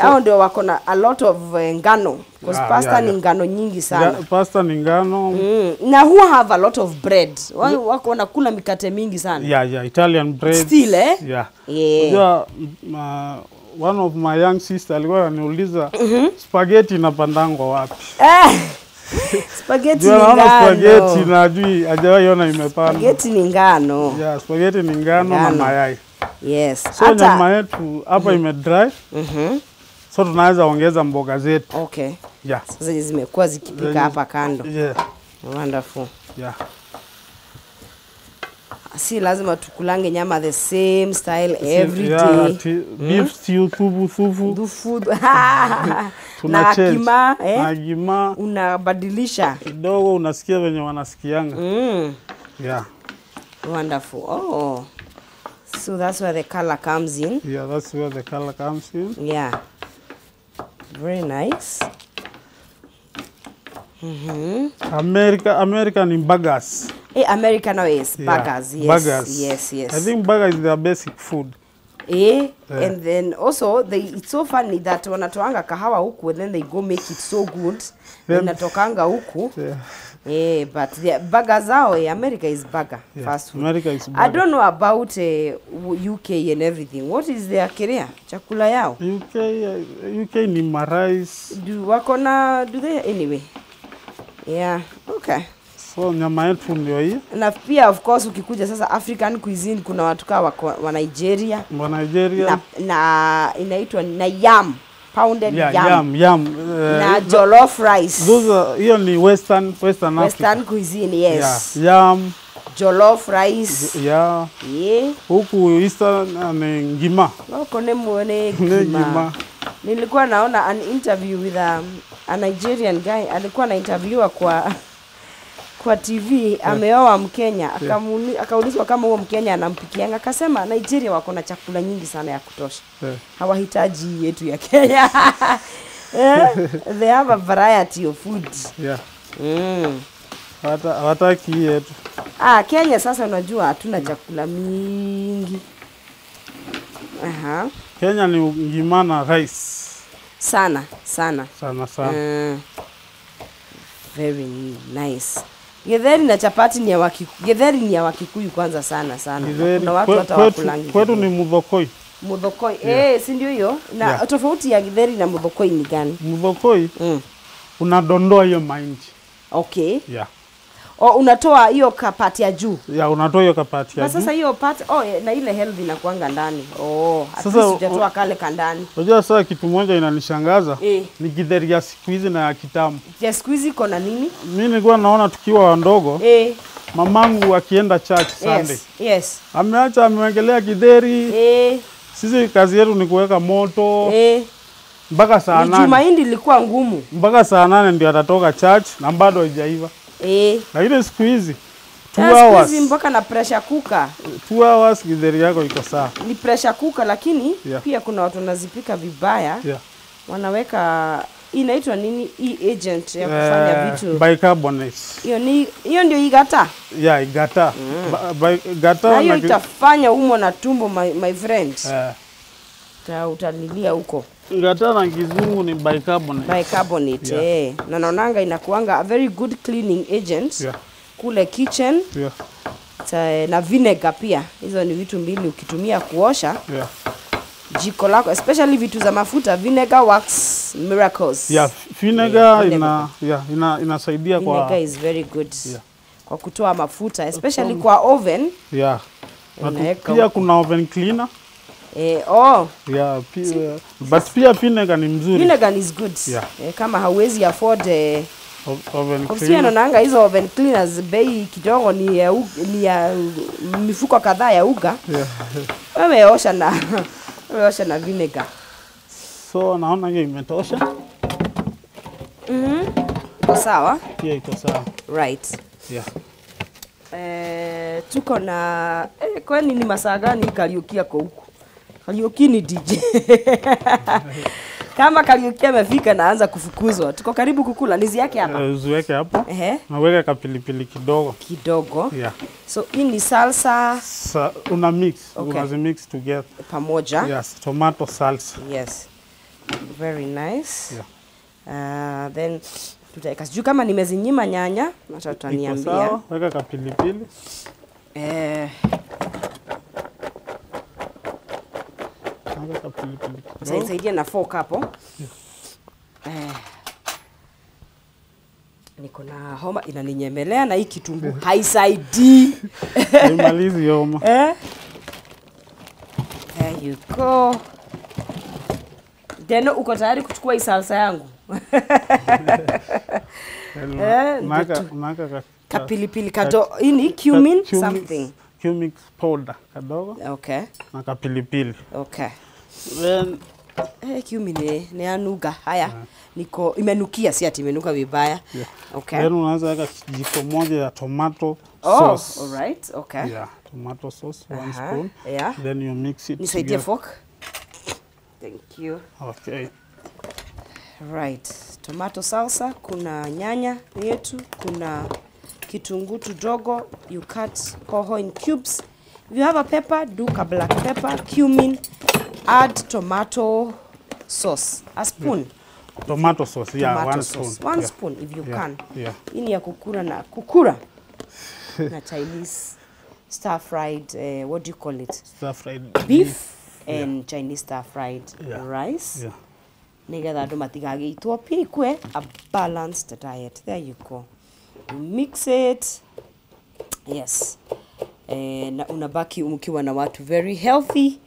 A: Hao ndio wako na a lot of ngano because pasta ni ngano nyingi sana.
B: Yeah, pasta ni ngano.
A: Na who have a lot of bread. Wako wanakula mikate mingi sana.
B: Yeah, yeah, Italian bread.
A: Still, eh?
B: Yeah.
A: Yeah.
B: Yeah, one of my young sister alikuwa ananiuliza spaghetti inapandangwa wapi?
A: Spaghetti ni ngano.
B: Spaghetti na ajui hajawahi ona imepandwa.
A: Spaghetti ni ngano.
B: Yeah, spaghetti ni ngano na mayai.
A: Yes.
B: So nyama yetu hapa ime dry. So tunaweza ongeza mboga zetu.
A: Okay.
B: Yeah.
A: Sasa zimekuwa zikipika hapa kando.
B: Yeah.
A: Wonderful.
B: Yeah.
A: Si lazima tukulange nyama the same style every day.
B: Beef stew, thufu.
A: Thufu. Na kima,
B: Na kima.
A: Unabadilisha.
B: Kidogo unasikia venye wanasikianga. Yeah.
A: Wonderful. Oh. So that's where the color comes in.
B: Yeah, that's where the color comes in.
A: Yeah. Very nice.
B: America ni burgers.
A: America now is burgers. Yes.
B: Burgers.
A: Yes, yes.
B: I think burger is their basic food.
A: And then also it's so funny that wanatoanga kahawa huku and then they go make it so good. Wanatokanga huku. Yeah. But the burgers zao, America is burger.
B: Yeah.
A: Fast food.
B: America is burger.
A: I don't know about UK and everything. What is their career? Chakula yao?
B: UK ni marais.
A: Do wakona do they anyway? Yeah, okay.
B: So nyama yetu ndio hii.
A: Na pia of course ukikuja sasa African cuisine kuna watu kama wa Nigeria.
B: Wa Nigeria.
A: Na inaitwa na yam, pounded yam.
B: Yam.
A: Na jollof rice.
B: Those are hiyo ni Western Africa.
A: Western cuisine, yes.
B: Yeah. Yam,
A: jollof rice.
B: Yeah.
A: Yeah.
B: Huku Eastern ni ngima.
A: Wako ne muone ngima. Nilikuwa naona an interview with a Nigerian guy, alikuwa na interviewer kwa TV, ameoa Mkenya, akaulizwa kama huo Mkenya anampikianga, akasema Nigeria wako na chakula nyingi sana ya kutosha. Hawahitaji yetu ya Kenya. They have a variety of food.
B: Yeah. Hawataki yetu.
A: Kenya sasa unajua hatuna chakula mingi.
B: Kenya ni ngima na rice.
A: Sana, sana.
B: Sana, sana.
A: Very nice. Githeri na chapati ni ya Wakikuyu. Githeri ni ya Wakikuyu kwanza sana sana. Kuna watu hata wakulangi.
B: Kwetu ni muthokoi.
A: Muthokoi. Yeah. Si ndio hiyo? Na tofauti ya githeri na muthokoi ni gani?
B: Muthokoi unadondoa hiyo mahindi.
A: Okay.
B: Yeah.
A: O unatoa hiyo kapati ya juu.
B: Yeah, unatoa hiyo kapati ya juu.
A: Sasa hiyo part na ile healthy inakuanga ndani. At least hujatoa kale kandani.
B: Unajua sasa kitu moja inanishangaza ni githeri ya siku hizi na ya kitambo.
A: Ya siku hizi iko na nini?
B: Mimi nilikuwa naona tukiwa wadogo. Mamangu akienda church Sunday.
A: Yes.
B: Ameacha amewekelea githeri. Sisi kazi yetu ni kuweka moto. Mpaka saa 8.
A: Mahindi ilikuwa ngumu.
B: Mpaka saa 8 ndio atatoka church na bado haijaiva. Lakini siku hizi 2 hours.
A: Siku hizi mpaka na pressure cooker.
B: 2 hours githeri yako iko sawa.
A: Ni pressure cooker lakini pia kuna watu wanazipika vibaya. Wanaweka inaitwa nini agent ya kufanya vitu.
B: Bicarbonate.
A: Hiyo ndio igata.
B: Yeah, igata. Igata
A: na hiyo itafanya umo na tumbo my friend. Utalilia huko.
B: Igata na kizungu ni bicarbonate.
A: Bicarbonate, yeah. Na naonanga inakuanga a very good cleaning agent.
B: Yeah.
A: Kule kitchen.
B: Yeah.
A: Na vinegar pia. Hizo ni vitu mbili ukitumia kuosha.
B: Yeah.
A: Jiko lako, especially vitu za mafuta, vinegar works miracles.
B: Yeah, vinegar inasaidia kwa
A: vinegar is very good. Yeah. Kwa kutoa mafuta, especially kwa oven.
B: Yeah. Na pia kuna oven cleaner.
A: Yeah,
B: but pia vinegar ni mzuri.
A: Vinegar is good.
B: Yeah.
A: Kama hauwezi afford
B: oven cleaner.
A: Naonanga hizo oven cleaners bei kidogo ni ya mifuko kadhaa ya uga.
B: Yeah.
A: Wewe osha na vinegar.
B: So naona hiyo imetosha.
A: Iko sawa?
B: Pia iko sawa.
A: Right.
B: Yeah.
A: Tuko na kwani ni masaa gani Kariuki yako huku? Kariuki ni DJ. Kama Kariuki amefika na anza kufukuzwa. Tuko karibu kukula. Nizi yake hapa.
B: Uziweke hapo. Na weka kapilipili kidogo.
A: Kidogo.
B: Yeah.
A: So hii ni salsa.
B: Una mix.
A: Okay.
B: Una mix together.
A: Pamoja.
B: Yes, tomato salsa.
A: Yes. Very nice.
B: Yeah.
A: Then tutaweka. Sijui kama nimezinyima nyanya, acha utaniambia.
B: Sawa, weka kapilipili. Weka kapilipili.
A: Saidia na fork hapo. Yeah. Niko na homa inaninyemelea na hii kitunguu haisaidii.
B: Nimalizi homa.
A: There you go. Deno, uko tayari kuchukua hii salsa yangu?
B: Unaweka
A: kapilipili kadogo. Hii ni cumin something.
B: Cumin powder kadogo.
A: Okay.
B: Na kapilipili.
A: Okay.
B: Then
A: cumin ni anuga. Haya. Niko imenukia, si ati imenuka vibaya.
B: Yeah.
A: Okay.
B: Then unaweza weka kijiko moja ya tomato sauce.
A: Oh, all right. Okay.
B: Yeah, tomato sauce 1 spoon.
A: Yeah.
B: Then you mix it.
A: Nisaidie fork. Thank you.
B: Okay.
A: Right. Tomato salsa, kuna nyanya yetu, kuna kitunguu tudogo, you cut hoho in cubes. If you have a pepper, do a black pepper, cumin, add tomato sauce, a spoon.
B: Yeah. Tomato sauce, yeah,
A: tomato
B: 1
A: sauce.
B: spoon.
A: 1 spoon if you can.
B: Yeah.
A: Hii ni ya kukura na kukura na Chinese stir fried, what do you call it?
B: Stir fried
A: beef and Chinese stir fried rice.
B: Yeah.
A: Nigetha andu matigagĩitwo pia ikue a balanced diet. There you go. You mix it. Yes. Na unabaki ukiwa na watu very healthy.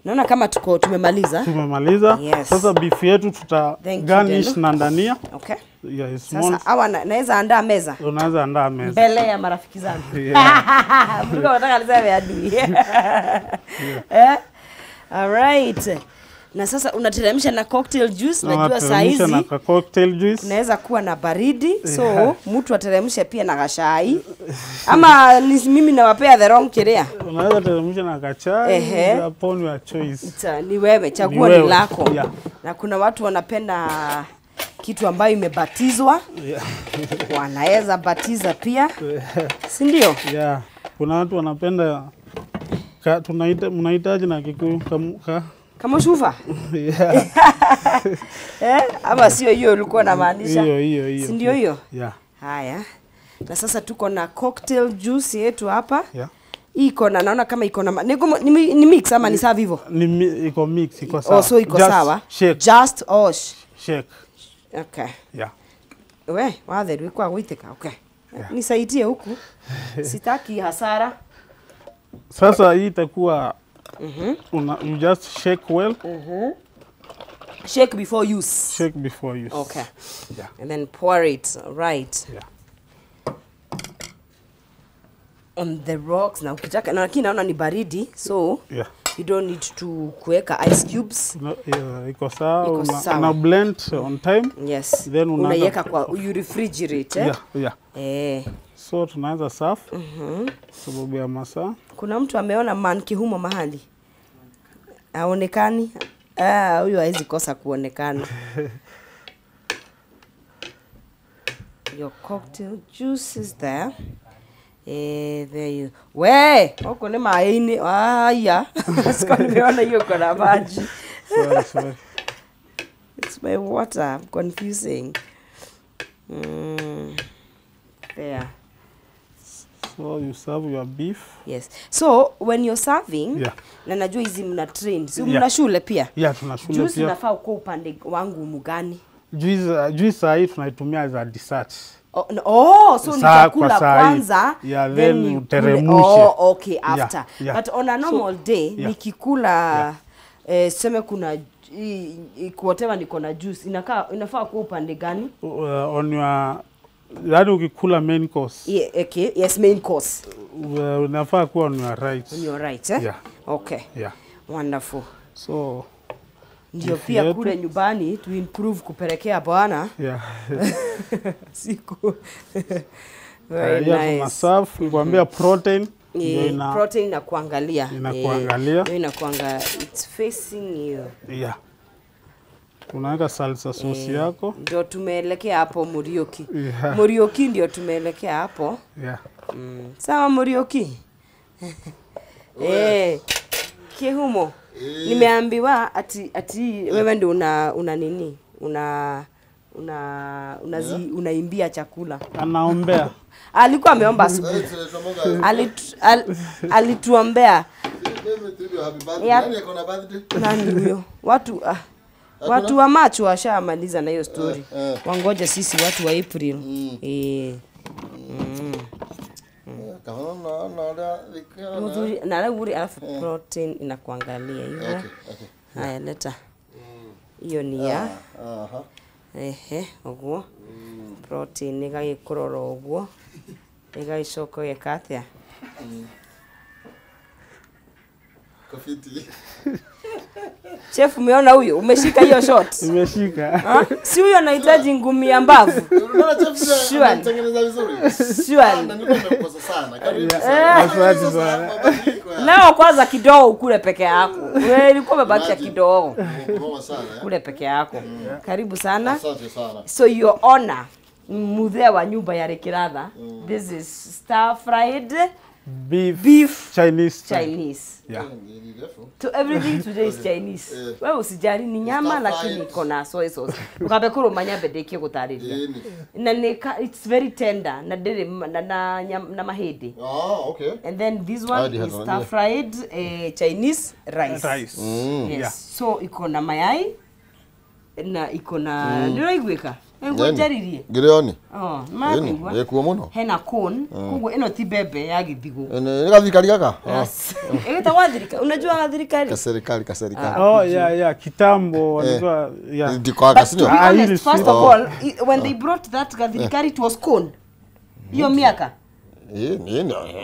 A: Naona kama tuko tumemaliza.
B: Tumemaliza.
A: Yes.
B: Sasa beef yetu tuta garnish na ndania.
A: Okay.
B: Yeah, it's small.
A: Sasa hawa naweza andaa meza.
B: Unaweza andaa meza.
A: Mbele ya marafiki zangu.
B: Yeah.
A: Mtu anataka niseme adui.
B: Yeah.
A: All right. Na sasa unateremsha na cocktail juice. Najua saa hizi
B: na cocktail juice
A: naweza kuwa na baridi, so mtu ateremshe pia na kachai. Ama mimi nawapea the wrong kirea.
B: Unaweza teremsha na kachai, upon your choice.
A: Ni wewe, chaguo ni lako.
B: Yeah.
A: Na kuna watu wanapenda kitu ambayo imebatizwa.
B: Yeah.
A: Wanaweza batiza pia. Si ndio?
B: Yeah. Kuna watu wanapenda tunaita mnahitaji na Kikuyu
A: kama shufa.
B: Yeah.
A: Ama sio hiyo ulikuwa unamaanisha?
B: Hiyo.
A: Si ndio hiyo?
B: Yeah.
A: Haya. Na sasa tuko na cocktail juice yetu hapa.
B: Yeah.
A: Iko na naona kama iko na ni mix ama ni sawa hivyo?
B: Ni iko mix, iko sawa.
A: Oh, so iko sawa.
B: Shake.
A: Just
B: shake.
A: Okay.
B: Yeah.
A: We, watheru kwa gwitika. Okay. Yeah. Nisaidie huku. Sitaki hasara.
B: Sasa hii itakuwa you just shake well.
A: Shake before use.
B: Shake before use.
A: Okay.
B: Yeah.
A: And then pour it, right.
B: Yeah.
A: On the rocks. Na ukitaka, na lakini naona ni baridi, so
B: yeah.
A: You don't need to kuweka ice cubes.
B: No, yeah, iko sawa. Una blend on time.
A: Yes.
B: Then
A: unaiweka kwa you refrigerate, eh?
B: Yeah, yeah. So tunaanza serve. Sababu ya masaa.
A: Kuna mtu ameona man Kihumo mahali. Haonekani. Ah, huyu hawezi kosa kuonekana. Your cocktail juice is there. There you. We, huko ni maini. Haya. Sikuwa nimeona hiyo kwa maji.
B: Sorry.
A: It's my water. I'm confusing. There.
B: So you serve your beef.
A: Yes. So when you're serving,
B: yeah.
A: Na najua hizi mna train. Si mna shule pia?
B: Yeah, tuna shule
A: juice
B: pia.
A: Juice nafaa uko upande wangu mugani?
B: Juice hii tunaitumia as a dessert.
A: Oh, no. Oh, so ni chakula kwanza,
B: yeah, then uteremshe.
A: Oh, okay, after.
B: Yeah, yeah.
A: But on a normal day,
B: yeah.
A: Nikikula sema kuna whatever niko na juice, inafaa kuwa upande gani?
B: On your, yaani ukikula main course.
A: Yeah, okay. Yes, main course.
B: Unafaa kuwa on your right.
A: On your right, eh?
B: Yeah.
A: Okay.
B: Yeah.
A: Wonderful.
B: So
A: ndio pia kule nyumbani to improve kupelekea bwana.
B: Yeah.
A: Siku. Very nice.
B: Masafu, nilikwambia protein.
A: Yeah, protein na kuangalia.
B: Inakuangalia.
A: Ndio inakuangalia. It's facing you.
B: Yeah. Unaweka salsa sauce yako.
A: Ndio tumeelekea hapo Muriuki.
B: Yeah.
A: Muriuki ndio tumeelekea hapo.
B: Yeah.
A: Sawa Muriuki. Kihumo. Nimeambiwa ati wewe ndio una nini? Una unaimbia chakula.
B: Anaombea.
A: Alikuwa ameomba asubuhi. Alituombea. Nani huyo? Watu watu wa Machi washamaliza na hiyo story. Wangoja sisi watu wa April. Na leo alafu protein inakuangalia hivyo.
D: Okay, okay.
A: Haya leta. Iyo ni ya ehe uguo protein igagĩkũrora ũguo ĩgagĩcoka ũgeka atĩa?
D: Kofiti.
A: Chef, umeona huyo? Umeshika hiyo shot?
B: Nimeshika.
A: Si huyo anahitaji ngumi ya mbavu.
D: Unaona chef anatengeneza vizuri.
A: Sure.
D: Na nilikuwa nimekosa sana. Karibu sana.
B: Asante sana.
A: Leo kwanza kidogo ukule peke yako. Wewe ilikuwa umebakia kidogo. Kule peke yako. Karibu sana.
D: Asante sana.
A: So your honor, mzee wa nyumba ya Rekiratha. This is stir fried
B: beef Chinese.
A: Chinese.
B: Yeah.
A: To everything today is Chinese. Wewe usijali ni nyama lakini iko na soy sauce. Ukabe kuruma nyambe ndikie gutariria. Na ni it's very tender na ndiri na mahindi.
D: Oh, okay.
A: And then this one is stir fried Chinese rice.
B: Rice.
A: Yes. Yeah. So iko na mayai na iko na ndiraiguika. Ngũnjaririe.
D: Ngirioni.
A: Oh, makuigua.
D: Ĩkuo mũno.
A: Hena corn, koguo ĩno ti mbembe ya gĩthigũ.
D: Nĩ gathirikari gaka?
A: Ĩgĩtagwo thirikari. Unajua thirikari?
D: Kaserikali, kaserikali.
B: Oh, yeah, yeah, kitambo walikuwa yeah.
D: Ndiko aka sio.
A: First of all, when they brought that gathirikari it was corn. Hiyo miaka.
D: Ni.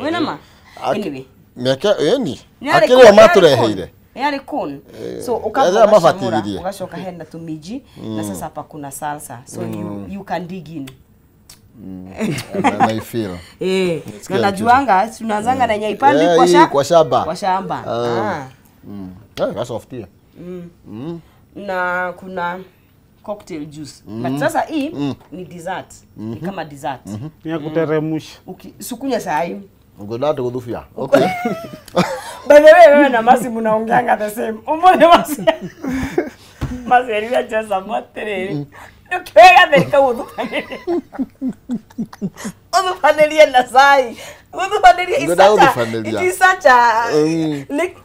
A: Wena ma? Anyway.
D: Miaka ni. Akiri matureheire.
A: Yale corn. So ukacoka hena tumiji na sasa hapa kuna salsa. So you can dig in.
D: Na I feel.
A: Na najuanga tunaanzanga na nyaipandi kwa shamba. Kwa shamba.
D: That's soft here.
A: Na kuna cocktail juice. But sasa hii ni dessert. Ni kama dessert.
B: Ni ya kuteremsha.
A: Ukisukunya saa hii.
D: Ngoda tukudhufia. Okay.
A: By the way, wewe na Masi mnaongeanga the same. Umone Masi. Masi aliyacheza motere. Ndio therika uthubanĩrie. Uthubanĩrie na cai. Uthubanĩrie it is such a like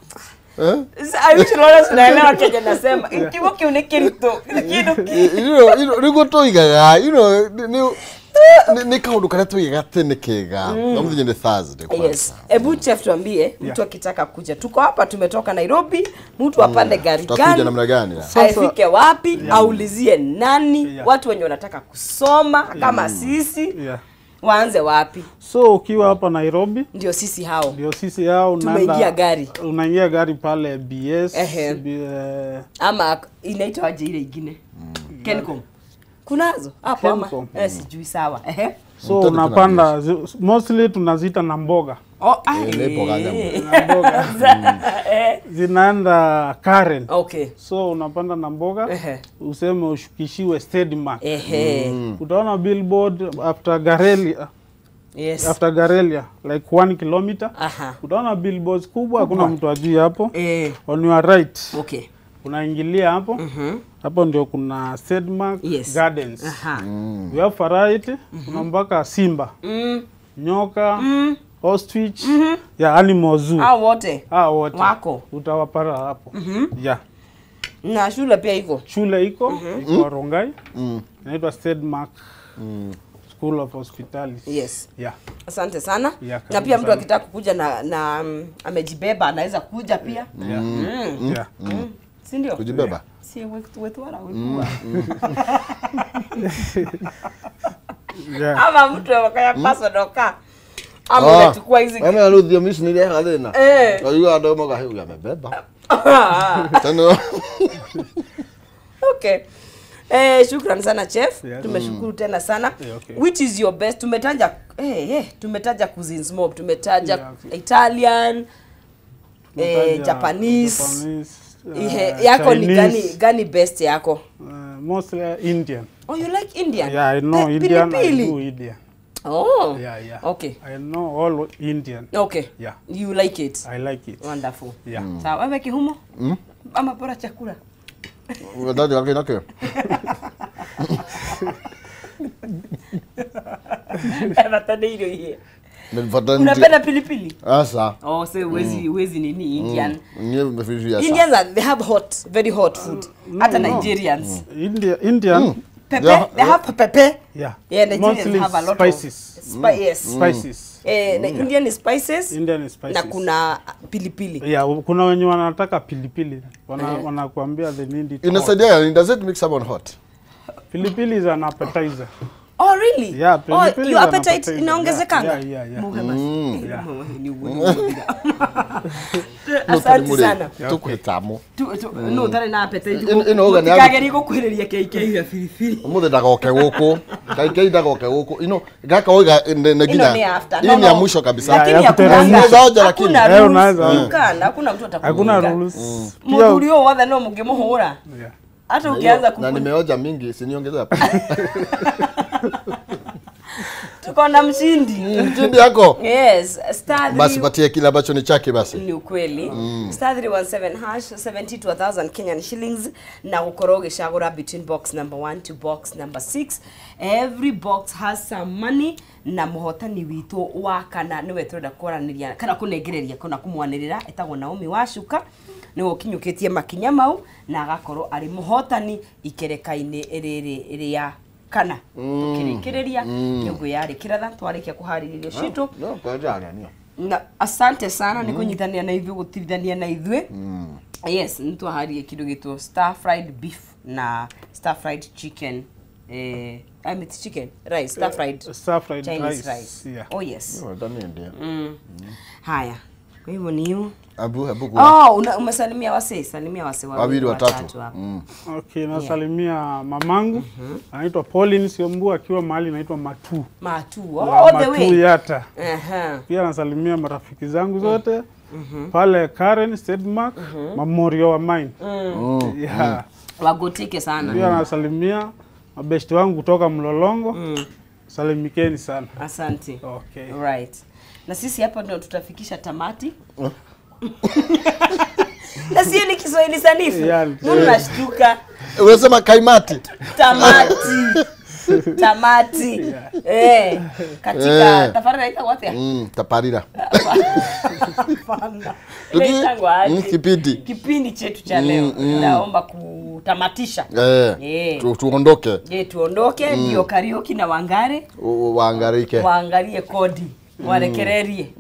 A: I wish Lawrence unaelewa Kenya nasema. Kiugo kiu ni kiritu. Kindu ki.
D: You know, tuigaga, you know, ni kaundu karia tuigaga tene kega. Na muthenya ni Thursday kwanza.
A: Yes. Ebu chef tuambie, mtu akitaka kuja. Tuko hapa tumetoka Nairobi, mtu apande gari gani?
D: Tutakuja namna gani?
A: Afike wapi? Aulizie nani? Watu wenye wanataka kusoma kama sisi. Waanze wapi?
B: So ukiwa hapa Nairobi
A: ndio sisi hao.
B: Ndio sisi hao
A: unaenda. Tumeingia gari.
B: Unaingia gari pale BS
A: ama inaitwa aje ile ingine? Kencom. Kunazo hapo ama sijui sawa.
B: So unapanda mostly tunaziita na mboga.
A: Oh,
B: na mboga. Zinaenda Karen.
A: Okay.
B: So unapanda na mboga, useme ushukishiwe Steadmark. Utaona billboard after Garelia.
A: Yes.
B: After Garelia like 1 kilometer. Utaona billboards kubwa, hakuna mtu ajui hapo. On your right.
A: Okay.
B: Unaingilia hapo. Hapo ndio kuna Steadmark Gardens. We have variety. Kuna mpaka simba, nyoka, ostrich, yeah, animal zoo.
A: Hao wote.
B: Hao wote.
A: Wako.
B: Utawapata hapo. Yeah.
A: Na shule pia iko.
B: Shule iko, iko Rongai. Inaitwa Steadmark School of Hospitality.
A: Yes.
B: Yeah.
A: Asante sana.
B: Yeah,
A: na pia mtu akitaka kukuja na amejibeba anaweza kuja pia.
B: Yeah. Yeah.
A: Si ndio?
D: Kujibeba.
A: Si wetwara wekua.
B: Yeah.
A: Ama mtu akaya paso doka. Ama unachukua hizi.
D: Wewe aludhi mimi ni leo tena. Kwa hiyo ndio mwa hiyo amebeba. Tena.
A: Okay. Shukran sana chef.
B: Yes.
A: Tumeshukuru tena sana.
B: Yeah, okay.
A: Which is your best? Tumetaja tumetaja cuisines mob, tumetaja Italian, Japanese. Yako ni gani best yako?
B: Mostly Indian.
A: Oh, you like Indian?
B: Yeah, I know Indian. I do Indian.
A: Oh.
B: Yeah, yeah.
A: Okay.
B: I know all Indian.
A: Okay.
B: Yeah.
A: You like it?
B: I like it.
A: Wonderful.
B: Yeah.
A: Sawa, wewe kihumo? Ama bora chakula.
D: Ndadi yake nake.
A: Nataka hiyo. Unapenda pilipili?
D: Asa.
A: Oh, so wezi nini Indian?
D: Indians
A: they have hot, very hot food. Hata Nigerians.
B: Indian.
A: Pepe, they have pepper.
B: Yeah.
A: Yeah, Nigerians
B: mostly
A: have a lot
B: spices.
A: Of spices.
B: Spices.
A: Na Indian spices.
B: Indian spices.
A: Na kuna pilipili.
B: Yeah, kuna wenye wanataka pilipili. Wanakuambia they need it.
D: Inasaidia, does it make someone hot?
B: Pilipili is an appetizer.
A: Oh really?
B: Yeah,
A: oh, your appetite inaongezekanga?
B: Yeah.
A: Asante sana.
D: Tukwitamu.
A: No, tare na appetite.
D: Ino ga ni
A: kageri gukuhiriria KK ya filifili.
D: Umuthi ndagoke guku. KK ndagoke guku. Ino gaka oiga na ginya.
A: Ino
D: ni ya mwisho kabisa.
A: Lakini hakuna. Hakuna mtu atakufunga.
B: Hakuna rules.
A: Muthuri uyu wothe no mungimuhura. Hata ukianza
D: na nimeoja mingi, siniongeza hapa.
A: Tuko na mshindi.
D: Mshindi yako?
A: Yes, star
D: basi patie kile ambacho ni chake basi.
A: Ni ukweli. Star 317 hash 72,000 Kenyan shillings na ukoroge shagura between box number 1 to box number 6. Every box has some money na muhotani witu wa kana niwe turenda kwaraniria kana kunengereria kana kumwanirira etagwo Naomi Wacuka niwe ukinyukitie makinya mau na agakorwo ari muhotani ikereka-ini riri ria kana tukirikireria nyungu yari kiratha twarikia kuhaririria citu
D: no kwaja niyo
A: na asante sana ni kunyitania na ithuĩ gũtirithania na ithuĩ. Yes, nitwaharie kindu gitwo stir fried beef na stir fried chicken, I mean chicken rice, stir fried Chinese rice.
B: Yeah.
A: Oh yes.
D: No,
A: Haya, kwa hivyo ni hiyo.
D: Abu.
A: Oh, umesalimia wase, salimia wase
D: wawili watatu.
B: Okay, nasalimia mamangu. Anaitwa Pauline Siombua akiwa mahali inaitwa Matu.
A: Matu. Oh, all the way.
B: Matu Yata. Pia nasalimia marafiki zangu zote. Pale Karen Stedmark, Mamorio wa mine. Yeah.
A: Wagotike sana.
B: Pia nasalimia mabeshti wangu kutoka Mlolongo. Salimikeni sana.
A: Asante.
B: Okay.
A: Right. Na sisi hapa ndio tutafikisha tamati. Na sio ni Kiswahili sanifu. Mbona unashtuka?
D: Unasema kaimati.
A: Tamati. Tamati. Katika tafarira ita wapi?
D: Taparira.
A: Kipindi. Kipindi chetu cha leo. Naomba kutamatisha.
D: Tuondoke.
A: Tuondoke ndio Karaoke na Wangare.
D: Waangarike.
A: Waangalie kodi. Warekererie.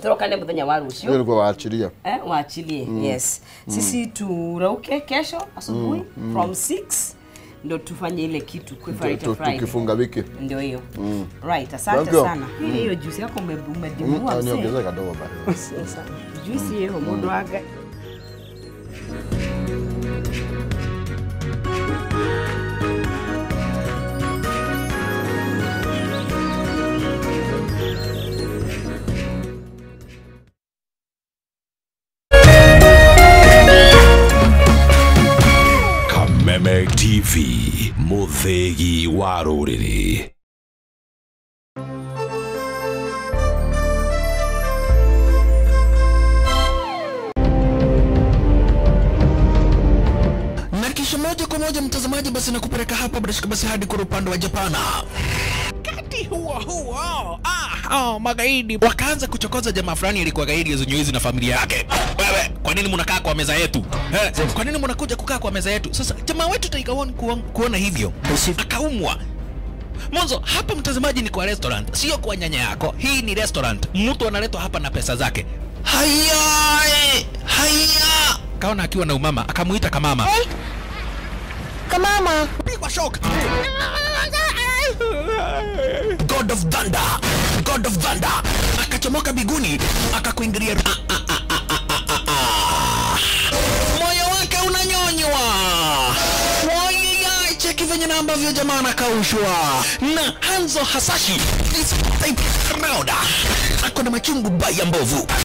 A: Turokane muthenya wa rucio.
D: Ndio waachilia.
A: Waachilie. Yes. Sisi turauke kesho asubuhi from 6 ndio tufanye ile kitu kwa Friday.
D: Tukifunga wiki.
A: Ndio hiyo. Right, asante sana. Hiyo juice yako umedimua mzee.
D: Niongezee kidogo basi.
A: Juice hiyo mundu wake.
E: TV Muthegi wa rũrĩrĩ.
F: Na kisha moja kwa moja mtazamaji, basi nakupeleka hapa basi hadi kwa upande wa Japana. Kati huo huo magaidi wakaanza kuchokoza jamaa fulani alikuwa gaidi ya Zunyuizi na familia yake. Wewe, kwa nini mnakaa kwa meza yetu? Kwa nini mnakuja kukaa kwa meza yetu? Sasa jamaa wetu Tiger One kuona hivyo akaumwa. Mwanzo hapa mtazamaji ni kwa restaurant, sio kwa nyanya yako. Hii ni restaurant. Mtu analetwa hapa na pesa zake. Haya! Haya! Kaona akiwa na umama, akamuita kamama.
G: Hey. Kamama.
F: Pigwa shock. God of Thunder, God of Thunder akachomoka biguni akakuingilia. Moyo wake unanyonywa. Moyo cheki venye na ambavyo jamaa anakaushwa na Hanzo Hasashi is type round. Ako na machungu baya mbovu.